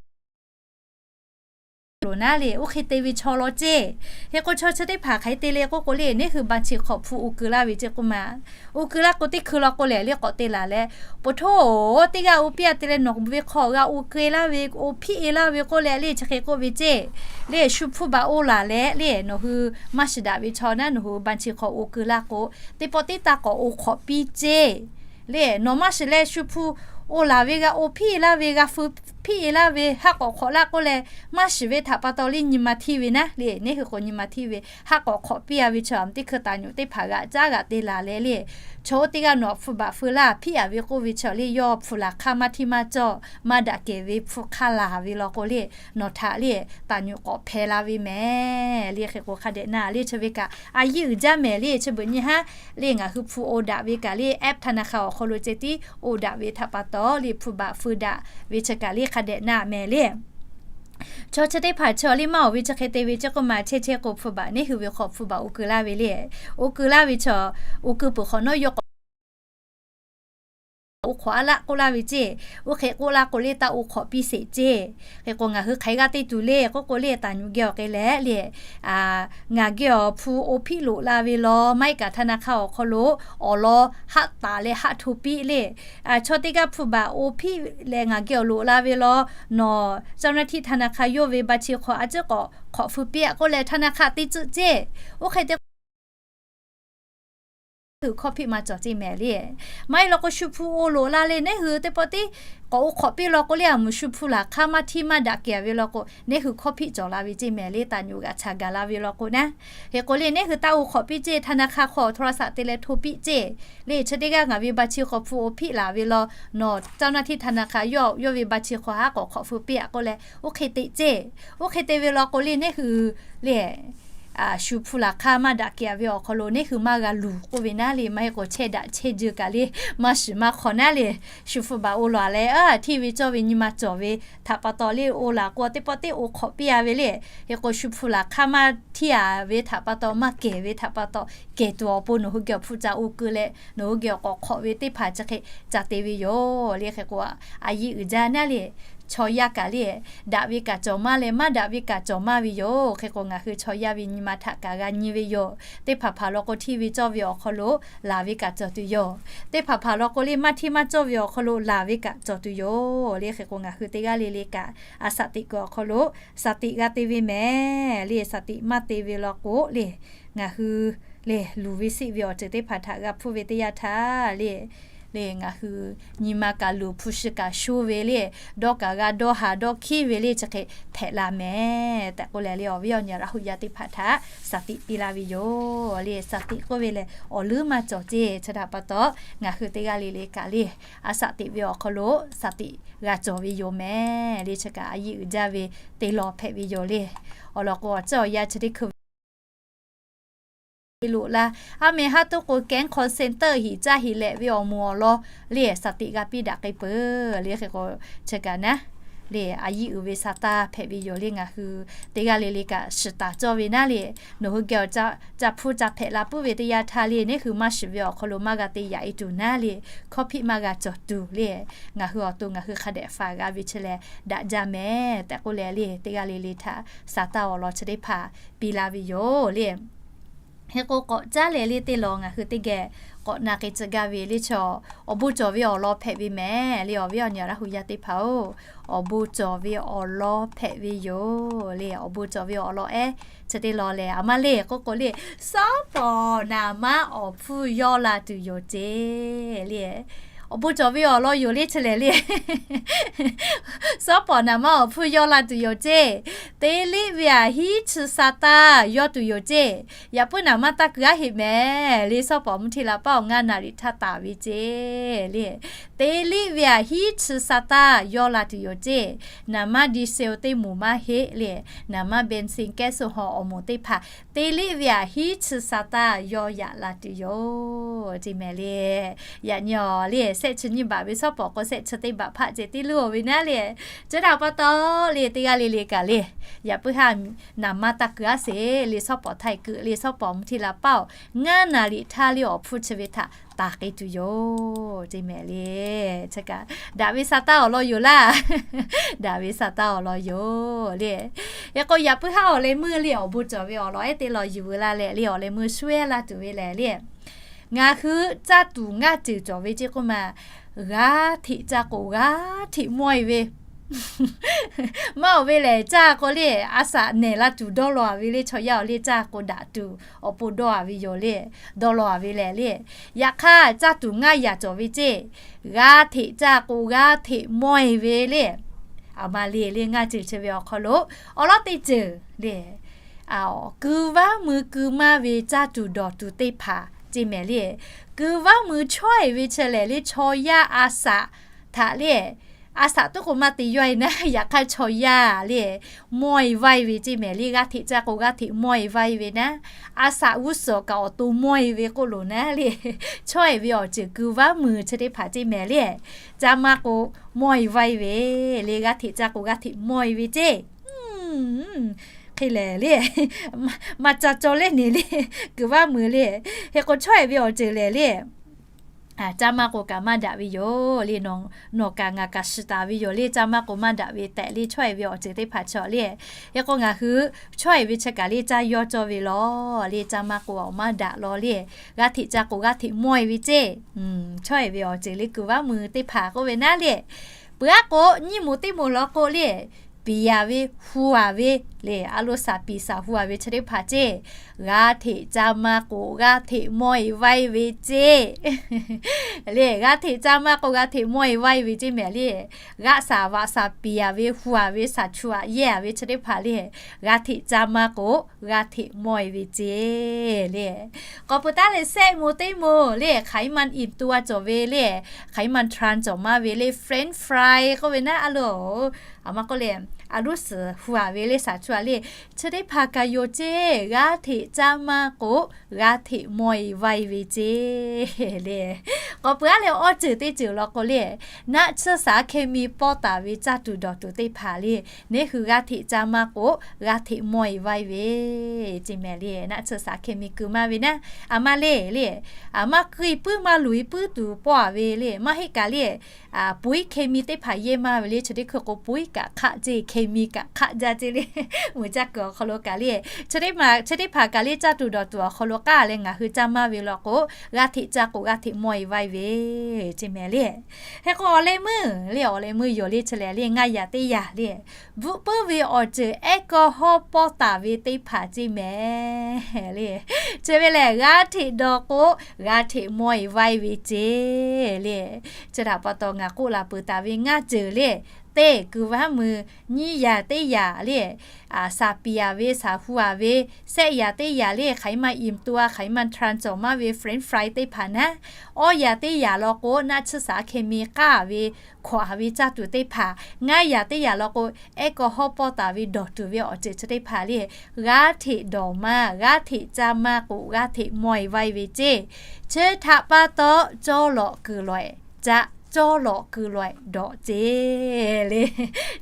loˍ naˉ le, oˇ hk'e te ve chaw law ceˇ. Hk'e k'o chaw chi teˇ hpaˍ hk'aˬ hk'e te le k'oˆ k'o le, neˉ hui บัญชี hk'awꞈ hpu o keu laˇ ve ceˇ k'oˆ ma. O keu laˇ k'o teˇ hkui law k'o lehˬ le, k'awꞈ te laˬ leh, po htoˇ, teˇ g'aˇ o piˇ-a te leh nawˬ ve hk'awꞈ g'a o keu laˇ ve, o hpiˇ-e laˇ ve k'oˆ leh le, chi hk'e k'oˆ ve ceˇ. Le shu hpu baˬ o laˬ leh le, nawˬ hui maˇ shiˍ daꞈ ve chaw naˉ nawˬ hui บัญชี hk'awꞈ o keu laˇ k'o, teˇ pawˆ teˇ taˇ k'awꞈ o hk'awꞈ piˇ ceˇ. Le nawˬ maˇ shiˍ leh shu hpu oˇ laˬ ve g'a oˇ hpiˆ laˇ ve, g'a feu hpiˆ laˇ ve, haˆ k'awꞈ hk'awꞈ laˇ k'oˆ leh, maˇ shiˍ ve htaꞈ pa taw le nyi ma htiˇ ve naˉ le, neˇ hui k'o nyi ma htiˇ ve, haˆ k'awꞈ hk'awꞈ piˇ a ve chaw teˇ hkui taˍ nyuꞈ teˇ hpaˍ g'aꞈ caˉ g'aꞈ te laˬ leh le, chaw oˇ teˇ g'aˇ nawˬ hpu baꞈ feu laˇ hpiˆ a ve k'oˆ ve chaw le, yawˇ hpu laˬ hk'aˇ maˇ htiˇ maˇ cawˇ, maˇ daꞈ kehˬ ve hpu hk'aˇ laˬ ve law k'o le, nawˬ htaꞈ le taˍ nyuꞈ k'awꞈ hpehꞈ la ve mehˍ le. Hk'e k'o hk'a dehꞈ na le chi ve kaꞈ a yiˇ uiˍ jaˇ mehˍ le. Chi beuꞈ nyi haˉ le ngaˬ hui hpu oˇ daꞈ ve kaꞈ le, app ธนาคาร awˬ hk'aw lo ceh tiˉ oˇ daꞈ ve htaꞈ pa taw le hpu baꞈ feu daꞈ ve chi kaꞈ le hk'a dehꞈ na mehˍ le. Chaw chi teˇ hpaˍ chaw le maˇ oˬ ve chi hk'e te ve chi k'oˆ ma chehˇ chehˇ k'o hpu baꞈ neˇ hui ve hk'aw hpu baꞈ oˇ keu laˇ ve le. Oˇ keu laˇ ve chaw, oˇ keu peuˬ hk'awꞈ nawˉ yawˇ k'awꞈ oˇ hk'awꞈ a laˆ k'oˆ laˇ ve ceˇ. Oˇ hk'e k'oˆ laˇ k'o le taˇ oˇ hk'awꞈ piˇ sheˍ ceˇ. Hk'e k'o ngaˬ hui hk'aˬ hk'e g'a te tuˬ le k'oˆ k'o le, taˍ nyuꞈ geh awˬ hk'e leh le, ngaˬ geh awˬ hpu oˇ hpiˆ loꞈ la ve law maˇ heˆ kaꞈ ธนาคาร awˬ hk'aw lo awˬ lawn haˆ taˍ leh haˆ hto piˇ le. Chaw teˇ g'aˇ hpu baꞈ oˇ hpiˆ leh ngaˬ geh awˬ loꞈ la ve law, nawˬ เจ้าหน้าที่ธนาคาร yawˇ ve บัญชี hk'aw a ciˉ k'awꞈ hk'awꞈ feu piˇ a k'oˆ leh ธนาคาร te tcuhˆ ceˇ. Oˇ hk'e te hui hkawˇ hpiˆ maˇ cawˬ ceˇ mehˍ le. Maˇ heˆ law k'o shu hpu oˇ loꞈ la le neˇ hui teˇ pawˆ tiˉ k'awꞈ oˇ hk'awꞈ piˇ law k'o le, a muˍ shu hpu laˬ hk'aˇ maˇ htiˇ maˇ daꞈ kehˬ ve law k'o neˇ hui hkawˇ hpiˆ cawˬ la ve ceˇ mehˍ le. Taˍ nyuꞈ g'aꞈ chaꞈ gaˬ la ve law k'o naˉ, hk'e k'o le neˇ hui taˇ oˇ hk'awꞈ piˇ ceˇ, ธนาคาร hk'aw โทรศัพท์ te leh hto piˇ ceˇ. Le chi teˇ g'aˇ ngaˬ ve บัญชี hk'aw hpu oˇ hpiˆ laˬ ve law, nawˬ เจ้าหน้าที่ธนาคาร yawˇ yawˇ ve บัญชี hk'aw haˉ k'awꞈ hk'awꞈ feu piˇ a k'oˆ leh oˇ hk'e te ceˇ. Oˇ hk'e te ve law k'o le neˇ hui le shu hpu laˬ hk'aˇ maˇ daꞈ kehˬ ve awˬ hk'aw lo neˇ hui maˇ g'a luˬ k'oˆ ve naˉ le. Maˇ heˆ k'o chehˇ daꞈ chehˇ jeu kaꞈ le maˇ shiˍ maˇ hk'awꞈ naˉ le. Shu hpu baꞈ oˇ laˬ leh a htiˇ ve cawˇ ve nyi ma cawˬ ve htaꞈ pa taw le oˇ laˬ k'o teˇ pawˆ tiˉ oˇ hk'awꞈ piˇ a ve le. Hk'e k'o shu hpu laˬ hk'aˇ maˇ htiˇ a ve htaꞈ pa taw maˇ kehˬ ve htaꞈ pa taw kehˬ tuˬ awˬ pon nawˬ hui geh awˬ hpu ca oˇ keu leh nawˬ hui geh awˬ k'awꞈ hk'awꞈ ve teˇ hpaˍ chi hk'e ca te ve yoˬ le. Hk'e k'o a yiˇ uiˍ jaˇ naˉ le chaw yaˇ kaꞈ le daꞈ ve kaꞈ cawˬ maˇ leh maˇ daꞈ ve kaꞈ cawˬ maˇ ve yoˬ. Hk'e k'o ngaˬ hui chaw yaˇ ve nyi ma htaꞈ kaꞈ g'a nyi ve yoˬ. Teˇ hpaˍ hpaˍ law k'o htiˇ ve cawˇ ve awˬ hk'aw lo laˬ ve kaꞈ cawˬ tuˬ yoˬ. Teˇ hpaˍ hpaˍ law k'o le maˇ htiˇ maˇ cawˇ ve awˬ hk'aw lo laˬ ve kaꞈ cawˬ tuˬ yoˬ le. Hk'e k'o ngaˬ hui teˇ g'aˇ le le kaꞈ a สติ kuiˬ awˬ hk'aw lo สติ g'a te ve mehˍ le. สติ maˇ te ve law k'o le ngaˬ hui le luˬ ve siˆ ve awˬ ceuˬ teˇ hpaˍ htaꞈ g'a hpuˇ ve teˇ yanˇ htaˇ le le ngaˬ hui nyi ma kaꞈ luˬ hpu shi kaꞈ sho ve le dawˇ kaꞈ g'a dawˇ ha dawˇ hkiˉ ve le chi hk'e hpehꞈ la mehˍ tehꞈ k'oˆ leh le awˬ viˉ awˬ nyi Laˇ huˍ yaˇ teˇ hpaˍ htaꞈ สติ piˇ laˇ ve yoˬ le. สติ k'oˆ ve lehˬ awˬ leuˉ maˇ cawˬ ceˇ. Chi htaꞈ pa taw ngaˬ hui teˇ g'aˇ le le kaꞈ le a สติ ve awˬ hk'aw lo สติ g'a cawˬ ve yoˬ mehˍ le. Chi kaꞈ a yiˇ uiˍ jaˇ ve te law hpehꞈ ve yoˬ le. Awˬ lawn k'o awˬ ceuˬ awˬ yanˇ chi teˇ hkui ve loꞈ la, a meh haˉ toˉ k'o แก๊ง call center hiꞈ caˇ hiꞈ lehꞈ ve awˬ moˍ awˬ lawn le สติ g'a piˇ daꞈ k'ai peuˬ le. Hk'e k'o chi kaꞈ naˉ le a yiˇ uiˍ ve sa taˇ hpehꞈ ve yoˬ le. Ngaˬ hui teˇ g'aˇ le le kaꞈ shiˍ taˍ cawˇ ve naˉ le nawˬ hui geh awˬ ca hpu ca hpehꞈ la puiˉ ve teˇ yanˇ htaˇ le neˇ hui maˇ shiˍ ve awˬ hk'aw lo maˇ g'a te yaꞈ e tuˬ naˉ le hkawˇ hpiˆ maˇ g'a cawˬ tuˬ le ngaˬ hui awˬ to ngaˬ hui hk'a dehꞈ faˍ g'a ve chi lehˬ daꞈ jaˇ mehˍ tehꞈ k'oˆ leh le teˇ g'aˇ le le htaꞈ sa taˇ awˬ lawn chi teˇ hpaˍ piˇ laˇ ve yoˬ le. Hk'e k'o k'awꞈ caˉ leh le teˇ law ngaˬ hui teˇ geh k'awꞈ na k'ai tcuh gaˇ ve le chaw awˬ bon cawˬ ve awˬ lawn hpehꞈ ve mehˍ le. Awˬ viˉ awˬ nyi Laˇ huˍ yaˇ teˇ hpaˍ-oˬ, awˬ bon cawˬ ve awˬ lawn hpehꞈ ve yoˬ le. Awˬ bon cawˬ ve awˬ lawn ehˉ chi teˇ law lehˬ a maˇ le k'oˆ k'o le, sawˉ pawˍ naˍ manˇ awˬ hpfuhˇ yawˇ la tuˬ yoˬ ceˇ le. Awˬ bon cawˬ ve awˬ lawn yoˬ le chi lehˬ le. Sawˉ pawˍ naˍ manˇ awˬ hpfuhˇ yawˇ la tuˬ yoˬ ceˇ. Teˇ liˆ ve aꞈ hiˉ chi sa taˇ yawˇ tuˬ yoˬ ceˇ. Yaꞈ puiˉ naˍ manˇ taˇ keu aˉ heꞈ mehˍ le. Sawˉ pawˍ mvuhˇ htiˇ la paˇ awˬ ngaˇ naˍ riˍ htaˇ taˍ ve ceˇ le. Teˇ liˆ ve aꞈ hiˉ chi sa taˇ yawˇ la tuˬ yoˬ ceˇ. Naˍ manˇ ดีเซล teˇ moˍ maˇ heˆ le. Naˍ manˇ เบนซิน แก๊สโซฮอล์ awˬ moˍ teˇ hpaˍ teˇ liˆ ve aꞈ hiˉ chi sa taˇ yawˇ yaꞈ la tuˬ yoˬ ceˇ mehˍ le. Yaꞈ nyi awˬ le shehˆ chi nyiˇ baꞈ ve sawˉ pawˍ k'o shehˆ chi teˇ baꞈ hpaˆ ceh tiˉ luˇ-oˬ ve naˉ le. Chi htaꞈ pa taw le teˇ g'aˇ le le kaꞈ le yaꞈ puiˉ haˉ naˍ manˇ taˇ keu aˉ sheˍ le. Sawˉ pawˍ htaiˍ keu le. Sawˉ pawˍ mvuhˇ htiˇ la paˇ awˬ ngaˇ naˍ riˍ htaˇ le awˬ hpfuhˇ chi ve htaꞈ taˍ k'ai tuˬ yoˬ ceˇ mehˍ le. Chi kaꞈ daꞈ ve sa taˇ awˬ lawn yoˬ laˇ. Daꞈ ve sa taˇ awˬ lawn yoˬ le. Hk'e k'o yaꞈ puiˉ haˉ awˬ leh meuˇ le awˬ bon cawˬ ve awˬ lawn ehˉ teˇ lawn yuˬ veu la leh le awˬ leh meuˇ shu ehˉ laˇ tuˬ ve lehˬ le ngaˬ hui caˇ tuˬ ngaˇ ceuˬ cawˬ ve ceˇ k'oˆ ma, g'aˇ hteꞈ caˇ k'o g'aˇ hteꞈ mawˇ e ve Maˇ oˬ ve lehˬ, caˇ k'o le, a shaꞈ nehˬ la tuˬ dawˇ law a ve le, chaw yaˇ awˬ le caˇ k'o daꞈ tuˬ awˬ pon dawˇ a ve yoˬ le, dawˇ law a ve lehˬ le. Yaꞈ hk'aˇ caˇ tuˬ ngaˇ yaꞈ cawˬ ve ceˇ, g'a hteꞈ caˇ k'o g'a hteꞈ mawˇ e ve le. Aˬ ma le le ngaˇ ceuˬ chi ve awˬ hk'aw lo awˬ lawn teˇ ceuˬ le, ku vaˉ mui ku maˇ ve caˇ tuˬ dawˬ tuˬ teˇ hpaˍ ceˇ mehˍ le. Ku vaˉ mui chawˇ e ve chi lehˬ le, chaw yaˇ a shaꞈ htaꞈ le, a shaꞈ tuˉ k'o maˇ te yawˇ e naˉ, yaꞈ hk'aˇ chaw yaˇ le mawˇ e vaˇ e ve ceˇ mehˍ le. G'a hteꞈ caˇ k'o g'a hteꞈ mawˇ e vaˇ e ve naˉ, a shaꞈ g'uˇ suhˍ awˬ kaꞈ awˬ to mawˇ e ve k'oˆ loˬ naˉ le, chawˇ e ve awˬ ceuˬ ku vaˉ mui chi teˇ hpaˍ ceˇ mehˍ le. Caˇ maˇ k'o mawˇ e vaˇ e ve le, g'a hteꞈ caˇ k'o g'a hteꞈ mawˇ e ve ceˇ. Hk'e lehˬ le, maˇ ca caw lehˬ neˬ le, ku vaˉ mui le. Hk'e k'o chawˇ e ve awˬ ceuˬ lehˬ le, caˇ maˇ k'o kaꞈ maˇ daꞈ ve yoˬ le. Nawˬ kaꞈ ngaˬ kaꞈ shiˍ taˍ ve yoˬ le, caˇ maˇ k'o maˇ daꞈ ve tehꞈ le, chawˇ e ve awˬ ceuˬ teˇ hpaˍ chaw le. Hk'e k'o ngaˬ hui chawˇ e ve chi kaꞈ le caˇ yawˇ cawˇ ve law le, caˇ maˇ k'o maˇ daꞈ law le. G'a hteꞈ caˇ k'o g'a hteꞈ mawˇ e ve ceˇ. Chawˇ e ve awˬ ceuˬ le ku vaˉ mui teˇ hpaˍ k'oˆ ve naˉ le. Peuˬ aˉ k'o nyiˇ moˍ teˇ moˍ law k'o le, piˍ a ve, hu a ve le, a lo shaˍ piˍ shaˍ hu a ve chi teˇ hpaˍ ceˇ, g'a hteꞈ caˇ maˇ k'o g'a hteꞈ mawˇ e vaˇ e ve ceˇ. Le g'a hteꞈ caˇ maˇ k'o g'a hteꞈ mawˇ e vaˇ e ve ceˇ mehˍ le. G'aˆ shaˍ vaꞈ shaˍ piˍ a ve, hu a ve, shaˍ chu aꞈ yehˇ a ve chi teˇ hpaˍ le, g'a hteꞈ caˇ maˇ k'o g'a hteꞈ mawˇ e ve ceˇ le. K'awꞈ peuˬ taˉ leh sehˆ moˍ teˇ moˍ le, hk'aˬ e maˇ imꞈ to a cawˬ ve le, hk'aˬ e maˇ trans cawˬ maˇ ve le, French fry k'oˆ ve naˉ a lo, aˬ ma k'oˆ le, a luˉ suhˍ hu a ve le, shaˍ chu aꞈ le, chi teˇ hpaˍ kaꞈ yoˬ ceˇ, g'a hteꞈ caˇ maˇ k'o g'a hteꞈ mawˇ e vaˇ e ve ceˇ le. K'awꞈ peuˬ aˉ leh awˬ ceuˬ teˇ ceuˬ law k'o le, naˆ tsuhˇ shaˍ hkeh mi pawˇ taˍ ve caˇ tuˬ dawˬ tuˬ teˇ hpaˍ le, neˇ hui g'a hteꞈ caˇ maˇ k'o g'a hteꞈ mawˇ e vaˇ e ve ceˇ mehˍ le. Naˆ tsuhˇ shaˍ hkeh mi keu maˇ ve naˉ, aˬ ma le le, aˬ maˇ keu e puiˉ maˇ luˬ e puiˉ tuˬ pawˇ a ve le, maˇ heˆ kaꞈ le, puiˉ hkeh mi teˇ hpaˍ yehˇ maˇ ve le, chi teˇ hkui k'o puiˉ kaꞈ hk'aˆ ceˇ, hkeh mi kaꞈ hk'aˆ jaˇ ceˇ le. Mui caˇ kuiˬ awˬ hk'aw lo kaꞈ le, chi teˇ hpaˍ kaꞈ le caˇ tuˬ dawˬ tuˬ awˬ hk'aw lo k'aˉ leh ngaˬ hui caˇ maˇ ve law k'o, g'a hteꞈ caˇ k'o g'a hteꞈ mawˇ e vaˇ e ve ceˇ mehˍ le. Hk'e k'o awˬ leh meuˇ le, awˬ leh meuˇ yoˬ le, chi lehˬ le ngaˇ yaꞈ teˇ yaꞈ le, bvuhꞈ puiˉ ve awˬ ceuˬ ehˉ kawˇ hawˉ pawˇ taˍ ve teˇ hpaˍ ceˇ mehˍ le. Chi ve lehˬ g'a hteꞈ dawˬ k'o g'a hteꞈ mawˇ e vaˇ e ve ceˇ le. Chi htaꞈ pa taw ngaˬ k'oˆ laˬ peuˬ taˍ ve ngaˇ ceuˬ le, teˇ ku vaˉ mui, nyiˇ yaꞈ teˇ yaꞈ le, shaˍ piˍ a ve, shaˍ hu a ve, sehˆ yaꞈ teˇ yaꞈ le, hk'aˬ e maˇ imꞈ to a, hk'aˬ e maˇ trans cawˬ maˇ ve French fry teˇ hpaˍ naˉ, awˇ yaꞈ teˇ yaꞈ law k'o naˆ tsuhˇ shaˍ hkeh mi k'aˉ ve, hkawꞈ a ve caˇ tuˬ teˇ hpaˍ, ngaˇ yaꞈ teˇ yaꞈ law k'o ehˉ kawˇ hawˉ pawˇ taˍ ve dawˬ tuˬ ve awˬ ceuˬ chi teˇ hpaˍ le, g'a hteꞈ dawˬ maˇ, g'a hteꞈ caˇ maˇ k'o g'a hteꞈ mawˇ e vaˇ e ve ceˇ. Chi htaꞈ pa taw cawˇ lawꞈ kuiˬ lawꞈ e caˇ, cawˇ lawꞈ kuiˬ lawꞈ e dawꞈ ceˇ le.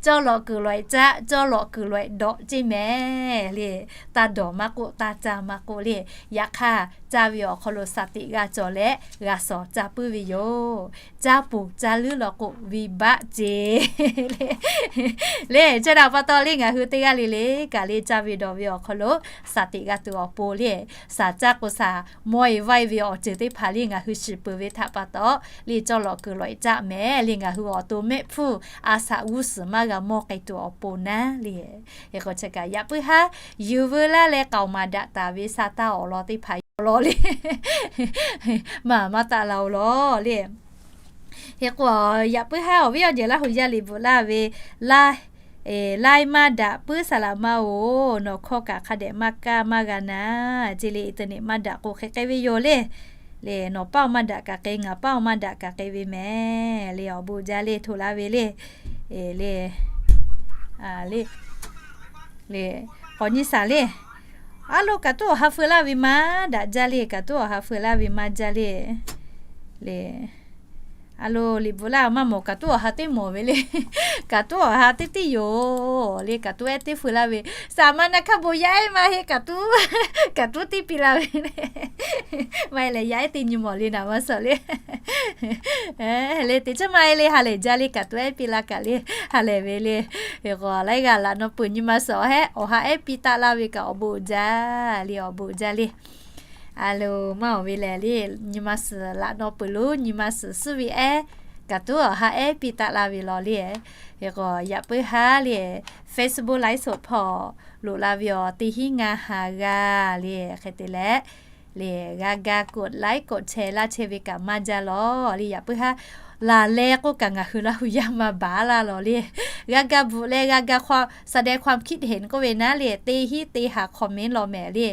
Cawˇ lawꞈ kuiˬ lawꞈ e caˇ, cawˇ lawꞈ kuiˬ lawꞈ e dawꞈ ceˇ mehˍ le. Taˇ dawˬ maˇ k'oˆ, taˇ caˇ maˇ k'oˆ le. Yaꞈ hk'aˇ caˇ ve awˬ hk'aw lo shaˍ tiꞈ g'a cawˬ leh g'a shawˍ caˇ puiˉ ve yoˬ. Caˇ poˬ caˇ leuˉ law k'o venˇbaˆ ceˇ le. Chi htaꞈ pa taw le ngaˬ hui teˇ g'aˇ le le kaꞈ le caˇ ve dawˬ ve awˬ hk'aw lo shaˍ tiꞈ g'a tuˬ awˬ pon le, shaˍ caˇ k'o shaˍ mawˇ e vaˇ e ve awˬ ceuˬ teˇ hpaˍ le ngaˬ hui shiˍ peuˬ ve htaꞈ pa taw le cawˇ lawꞈ kuiˬ lawꞈ e caˇ mehˍ le ngaˬ hui awˬ to mehˆ hpfuhˇ a shaꞈ g'uˇ suhˍ maˇ g'a mawˇ k'ai tuˬ awˬ pon naˉ le. Hk'e k'o chi kaꞈ yaꞈ puiˉ haˉ yuˬ veu laˇ leh k'aoˍ maˍ daꞈ taˍ ve sa taˇ awˬ lawn teˇ hpaˍ yoˬ law le. Maˇ maˇ taˆ la oˬ law le. Hk'e k'o yaꞈ puiˉ haˉ awˬ viˉ awˬ nyi Laˇ huˍ yaˇ liꞈ bvuhꞈ laˇ ve, laiˉ laiˉ maˇ daꞈ puiˉ saˍ laꞈ ma oˬ, nawˬ hkawˇ kaꞈ hk'a dehꞈ maˇ kaˇ maˇ g'a naˍ ceˇ le, internet maˇ daꞈ k'o hk'e k'ai ve yoˬ le. Le nawˬ paˇ maˇ daꞈ kaꞈ k'ai, ngaˬ paˇ maˇ daꞈ kaꞈ k'ai ve mehˍ le, awˬ bon jaˇ le htoꞈ laˇ ve le. Le, le, k'awꞈ nyi shaˍ le. A lo kaꞈ tuˉ awˬ ha feu laˇ ve maˇ daꞈ jaˇ le, kaꞈ tuˉ awˬ ha feu laˇ ve maˇ jaˇ le. Le, a lo liꞈ bvuhꞈ laˇ maˇ mawˬ, kaꞈ tuˉ awˬ ha teˇ mawˬ ve le. Kaꞈ tuˉ awˬ ha teˇ tiˉ yoˬ le, kaꞈ tuˉ ehˉ teˇ feu laˇ ve. Saˍ ma na hkaˇ bon yaˇ ehˉ maˇ heˆ, kaꞈ tuˉ, kaꞈ tuˉ teˇ piˇ laˇ ve le. Maˇ heˆ leh yaˇ ehˉ teˇ nyi mawˬ le naˍ maˇ suhˍ le. Le teˇ ceuˬ maˇ heˆ le, ha lehˬ jaˇ le, kaꞈ tuˉ ehˉ piˇ laˇ kaꞈ le, ha lehˬ ve le. Hk'e k'o laiˉ g'aˇ laꞈ naw peuˬ nyi ma suhˍ awˬ hehˉ awˬ ha ehˉ piˇ taˆ laˇ ve kaꞈ awˬ bon jaˇ le, awˬ bon jaˇ le. A lo maˇ awˬ ve lehˬ le, nyi ma suhˍ laꞈ naw peuˬ lo nyi ma suhˍ suhˉ ve ehˉ kaꞈ tuˉ awˬ ha ehˉ piˇ taˆ laˇ ve law le. Hk'e k'o yaꞈ puiˉ haˉ le, Facebook ไลฟ์สด hpawˇ loꞈ la ve awˬ teˇ hinˉ ngaˇ ha g'aˇ le. Hk'e te leh le, g'a ga กดไลค์ กดแชร์ laˇ chehˇ ve kaꞈ maˇ jaˇ law le. Yaꞈ puiˉ haˉ laˬ leh k'oˆ kaꞈ ngaˬ hui Laˇ hu yaˇ maˇ baˬ laˇ law le. G'a ga bvuhꞈ leh g'a ga แสดงความคิดเห็น k'oˆ ve naˉ le, teˇ hinˉ teˇ ha comment law mehˍ le.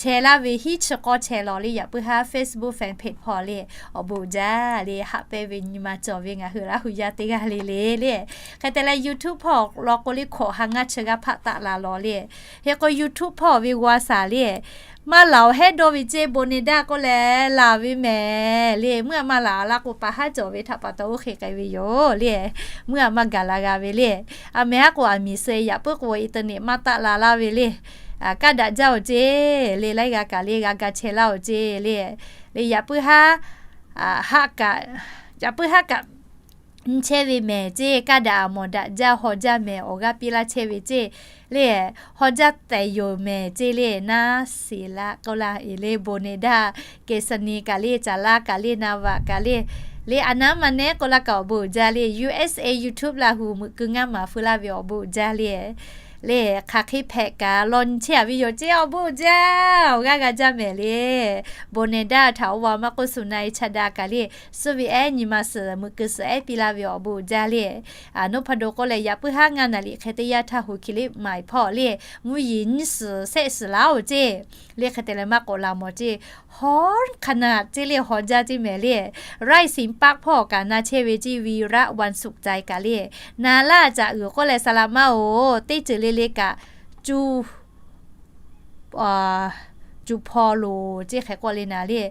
Chehˇ laˇ ve hiˉ chi k'awˇ chehˇ law le. Yaꞈ puiˉ haˉ Facebook fan page hpawˇ le awˬ bon uiˍ jaˇ le. Haꞈ pehnˇ ve nyi ma cawˬ ve ngaˬ hui Laˇ hu yaˇ teˇ g'aˇ le le le. Hk'e te leh YouTube hpawˇ law k'o le hkawꞈ ha ngaˇ chi g'aˇ hpaˆ taˆ la law le. Hk'e k'o YouTube hpawˇ ve g'a shaˍ le, maˇ laˬ awˬ hehˉ dawˇ ve ceˇ, bon ne daˇ k'oˆ leh laˬ ve mehˍ le. Mvuhˇ aꞈ maˇ laˬ laˇ k'o, pa haˉ cawˬ ve htaꞈ pa taw oˇ hk'e k'ai ve yoˬ le. Mvuhˇ aꞈ maˇ gaˬ la g'a ve le. A mehˍ haˉ k'o, aˬ miˬ suh yaꞈ puiˉ k'o internet maˇ taˆ la laˇ ve le. Kaˇ daꞈ jaˇ awˬ ceˇ le, laiˉ g'a kaꞈ le g'a ga chehˇ laˇ awˬ ceˇ le. Le yaꞈ puiˉ haˉ, haˆ kaꞈ, yaꞈ puiˉ haˉ kaꞈ nyi chehˇ ve mehˍ ceˇ, kaˇ daꞈ aˬ mawˬ daꞈ jaˇ haw jaˇ mehˍ, awˬ g'aˇ piˇ laˇ chehˇ ve ceˇ le. Haw jaˇ tehꞈ yoˬ mehˍ ceˇ le, naˉ shiˍ laˇ k'oˆ laˇ e le, bon ne daˇ, Kehˬ suhˍ niˍ kaꞈ le, Caˍ laˇ kaꞈ le, Naˍ vaꞈ kaꞈ le, le a naˉ ma nehˉ k'oˆ laˇ kaꞈ awˬ bon uiˍ jaˇ le. U S A YouTube Laˇ hu meuꞈ keu ngaˇ maˍ feu laˇ ve awˬ bon uiˍ jaˇ le. Le hk'aˬ hk'e hpehꞈ kaꞈ law nyi chehˇ a ve yoˬ ceˇ, awˬ bon uiˍ jaˇ, awˬ g'aˇ g'a jaˇ mehˍ le. Bon ne daˇ htaꞈ oˇ va maˇ k'oˆ, suhˍ na e chaˇ daꞈ kaꞈ le, suh ve ehˉ nyi ma suhˍ meuꞈ keu suhˍ ehˉ piˇ laˇ ve awˬ bon uiˍ jaˇ le. Noˉ hpaˇ do k'oˆ leh, yaꞈ puiˉ haˉ ngaˇ naˍ riˍ hk'e teˇ yanˇ htaˇ hu hki liꞈ maˍ hpawˇ le, mvuhˇ yeˬ nyiˇ suhˍ shehˆ suhˍ laˇ oˬ ceˇ. Le hk'e te leh maˇ k'awꞈ laˬ mawˬ ceˇ. Hawˉ hk'a naꞈ ceˇ le, haw jaˇ ceˇ mehˍ le. ไร่สิงห์ปาร์ค hpawˇ kaꞈ na chehˇ ve ceˇ, วีระ วันสุขใจ kaꞈ le, na laˇ caꞈ uiˍ k'oˆ leh sa la maˇ oˬ, teˇ ceuˬ le le kaꞈ cu, cu hpaw loˬ ceˇ hk'e k'oˆ le naˍ le.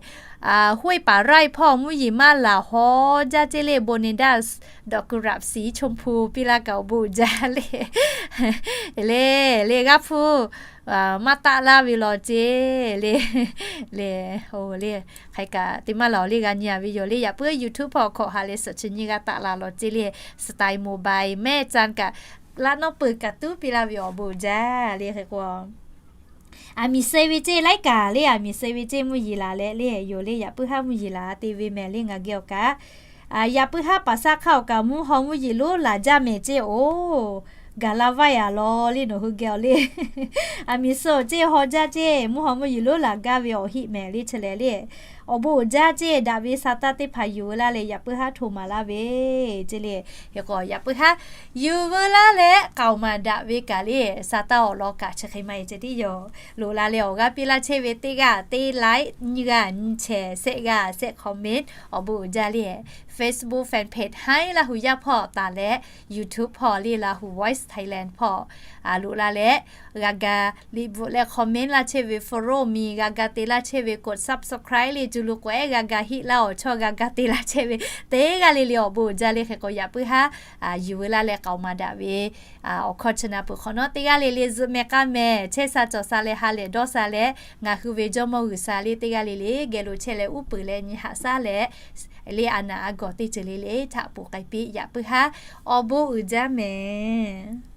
ห้วยป่าไร่ hpawˇ mvuhˇ yeˬ maˇ laˬ haw jaˇ ceˇ le, bon ne daˇ, ดอกกุหลาบสีชมพู piˇ laˇ kaꞈ awˬ bon uiˍ jaˇ le. Le, le g'aˇ hpfuhˇ maˇ taˆ laˇ ve law ceˇ le. Le, le, hk'e kaꞈ te maˇ laˬ le g'a nyi a ve yoˬ le. Yaꞈ puiˉ YouTube hpawˇ hkawꞈ ha leh suhˍ chi nyiˇ g'aˇ taˆ la law ceˇ le. Style Mobile mehˆ ca kaꞈ laˇ nawˉ peuˬ kaꞈ tuˉ piˇ laˇ ve awˬ bon uiˍ jaˇ le. Hk'e k'o aˬ miˬ suh ve ceˇ laiˉ kaꞈ le, aˬ miˬ suh ve ceˇ mvuhˇ yeˬ laˬ leh le yoˬ le. Yaꞈ puiˉ haˉ mvuhˇ yeˬ laˬ te ve mehˍ le ngaˬ geh awˬ kaꞈ. Yaꞈ puiˉ haˉ paˍ saˇ hk'aˇ awˬ kaꞈ mvuhˇ haw mvuhˇ yeˬ lonˉ laˬ jaˇ mehˍ ceˇ oˬ. Gaˬ la vaiˇ a law le nawˬ hui geh awˬ le. Aˬ miˬ suh awˬ ceˇ haw jaˇ ceˇ, mvuhˇ haw mvuhˇ yeˬ lonˉ laˬ gaˇ ve awˬ heˆ mehˍ le chi lehˬ le. Awˬ bon uiˍ jaˇ ceˇ, daꞈ ve sa taˇ teˇ hpaˍ yuˬ veu laˇ leh yaꞈ puiˉ haˉ hto maˍ laˇ ve ceˇ le. Hk'e k'o yaꞈ puiˉ haˉ yuˬ veu laˇ leh k'aoˍ maˍ daꞈ ve kaꞈ le, sa taˇ awˬ lawn kaꞈ chi hk'e maˇ e ceh tiˉ yoˬ. Loꞈ la leh awˬ g'aˇ piˇ laˇ chehˇ ve teˇ g'aˇ teˇ like, nyiˇ g'aˇ nyi share, shehˆ g'aˇ shehˆ comment awˬ bon uiˍ jaˇ le. Facebook fan page Haiˉ Laˇ hu yaˇ hpawˇ taˍ leh, YouTube hpawˇ le Laˇ hu Voice Thailand hpawˇ loꞈ la leh g'a ga liꞈ bvuhꞈ leh comment laˇ chehˇ ve, follow mi g'a ga te laˇ chehˇ ve, กด subscribe le cu lu k'awꞈ ehˉ g'a ga heˆ laˇ awˬ chawˇ g'a ga te laˇ chehˇ ve teˇ g'aˇ le le awˬ bon uiˍ jaˇ le. Hk'e k'o yaꞈ puiˉ haˉ yuˬ veu laˇ leh k'aoˍ maˍ daꞈ ve awˬ hkawˇ chi na peuˬ hk'awꞈ nawˉ teˇ g'aˇ le le zuhꞈ meh k'aˇ meh chehˇ sha cawˬ sha leh ha lehˬ dawˇ sha leh ngaˬ hui ve Jawˇmawˇ G'uiˬsha le teˇ g'aˇ le le geh lo chehˇ leh uˉ peunˍ leh nyi haꞈ shaˉ leh le a naˍ a gawˬ teˇ ceuˬ le le htaꞈ ponˬ k'ai piˇ. Yaꞈ puiˉ haˉ awˬ bon uiˍ jaˇ mehˍ.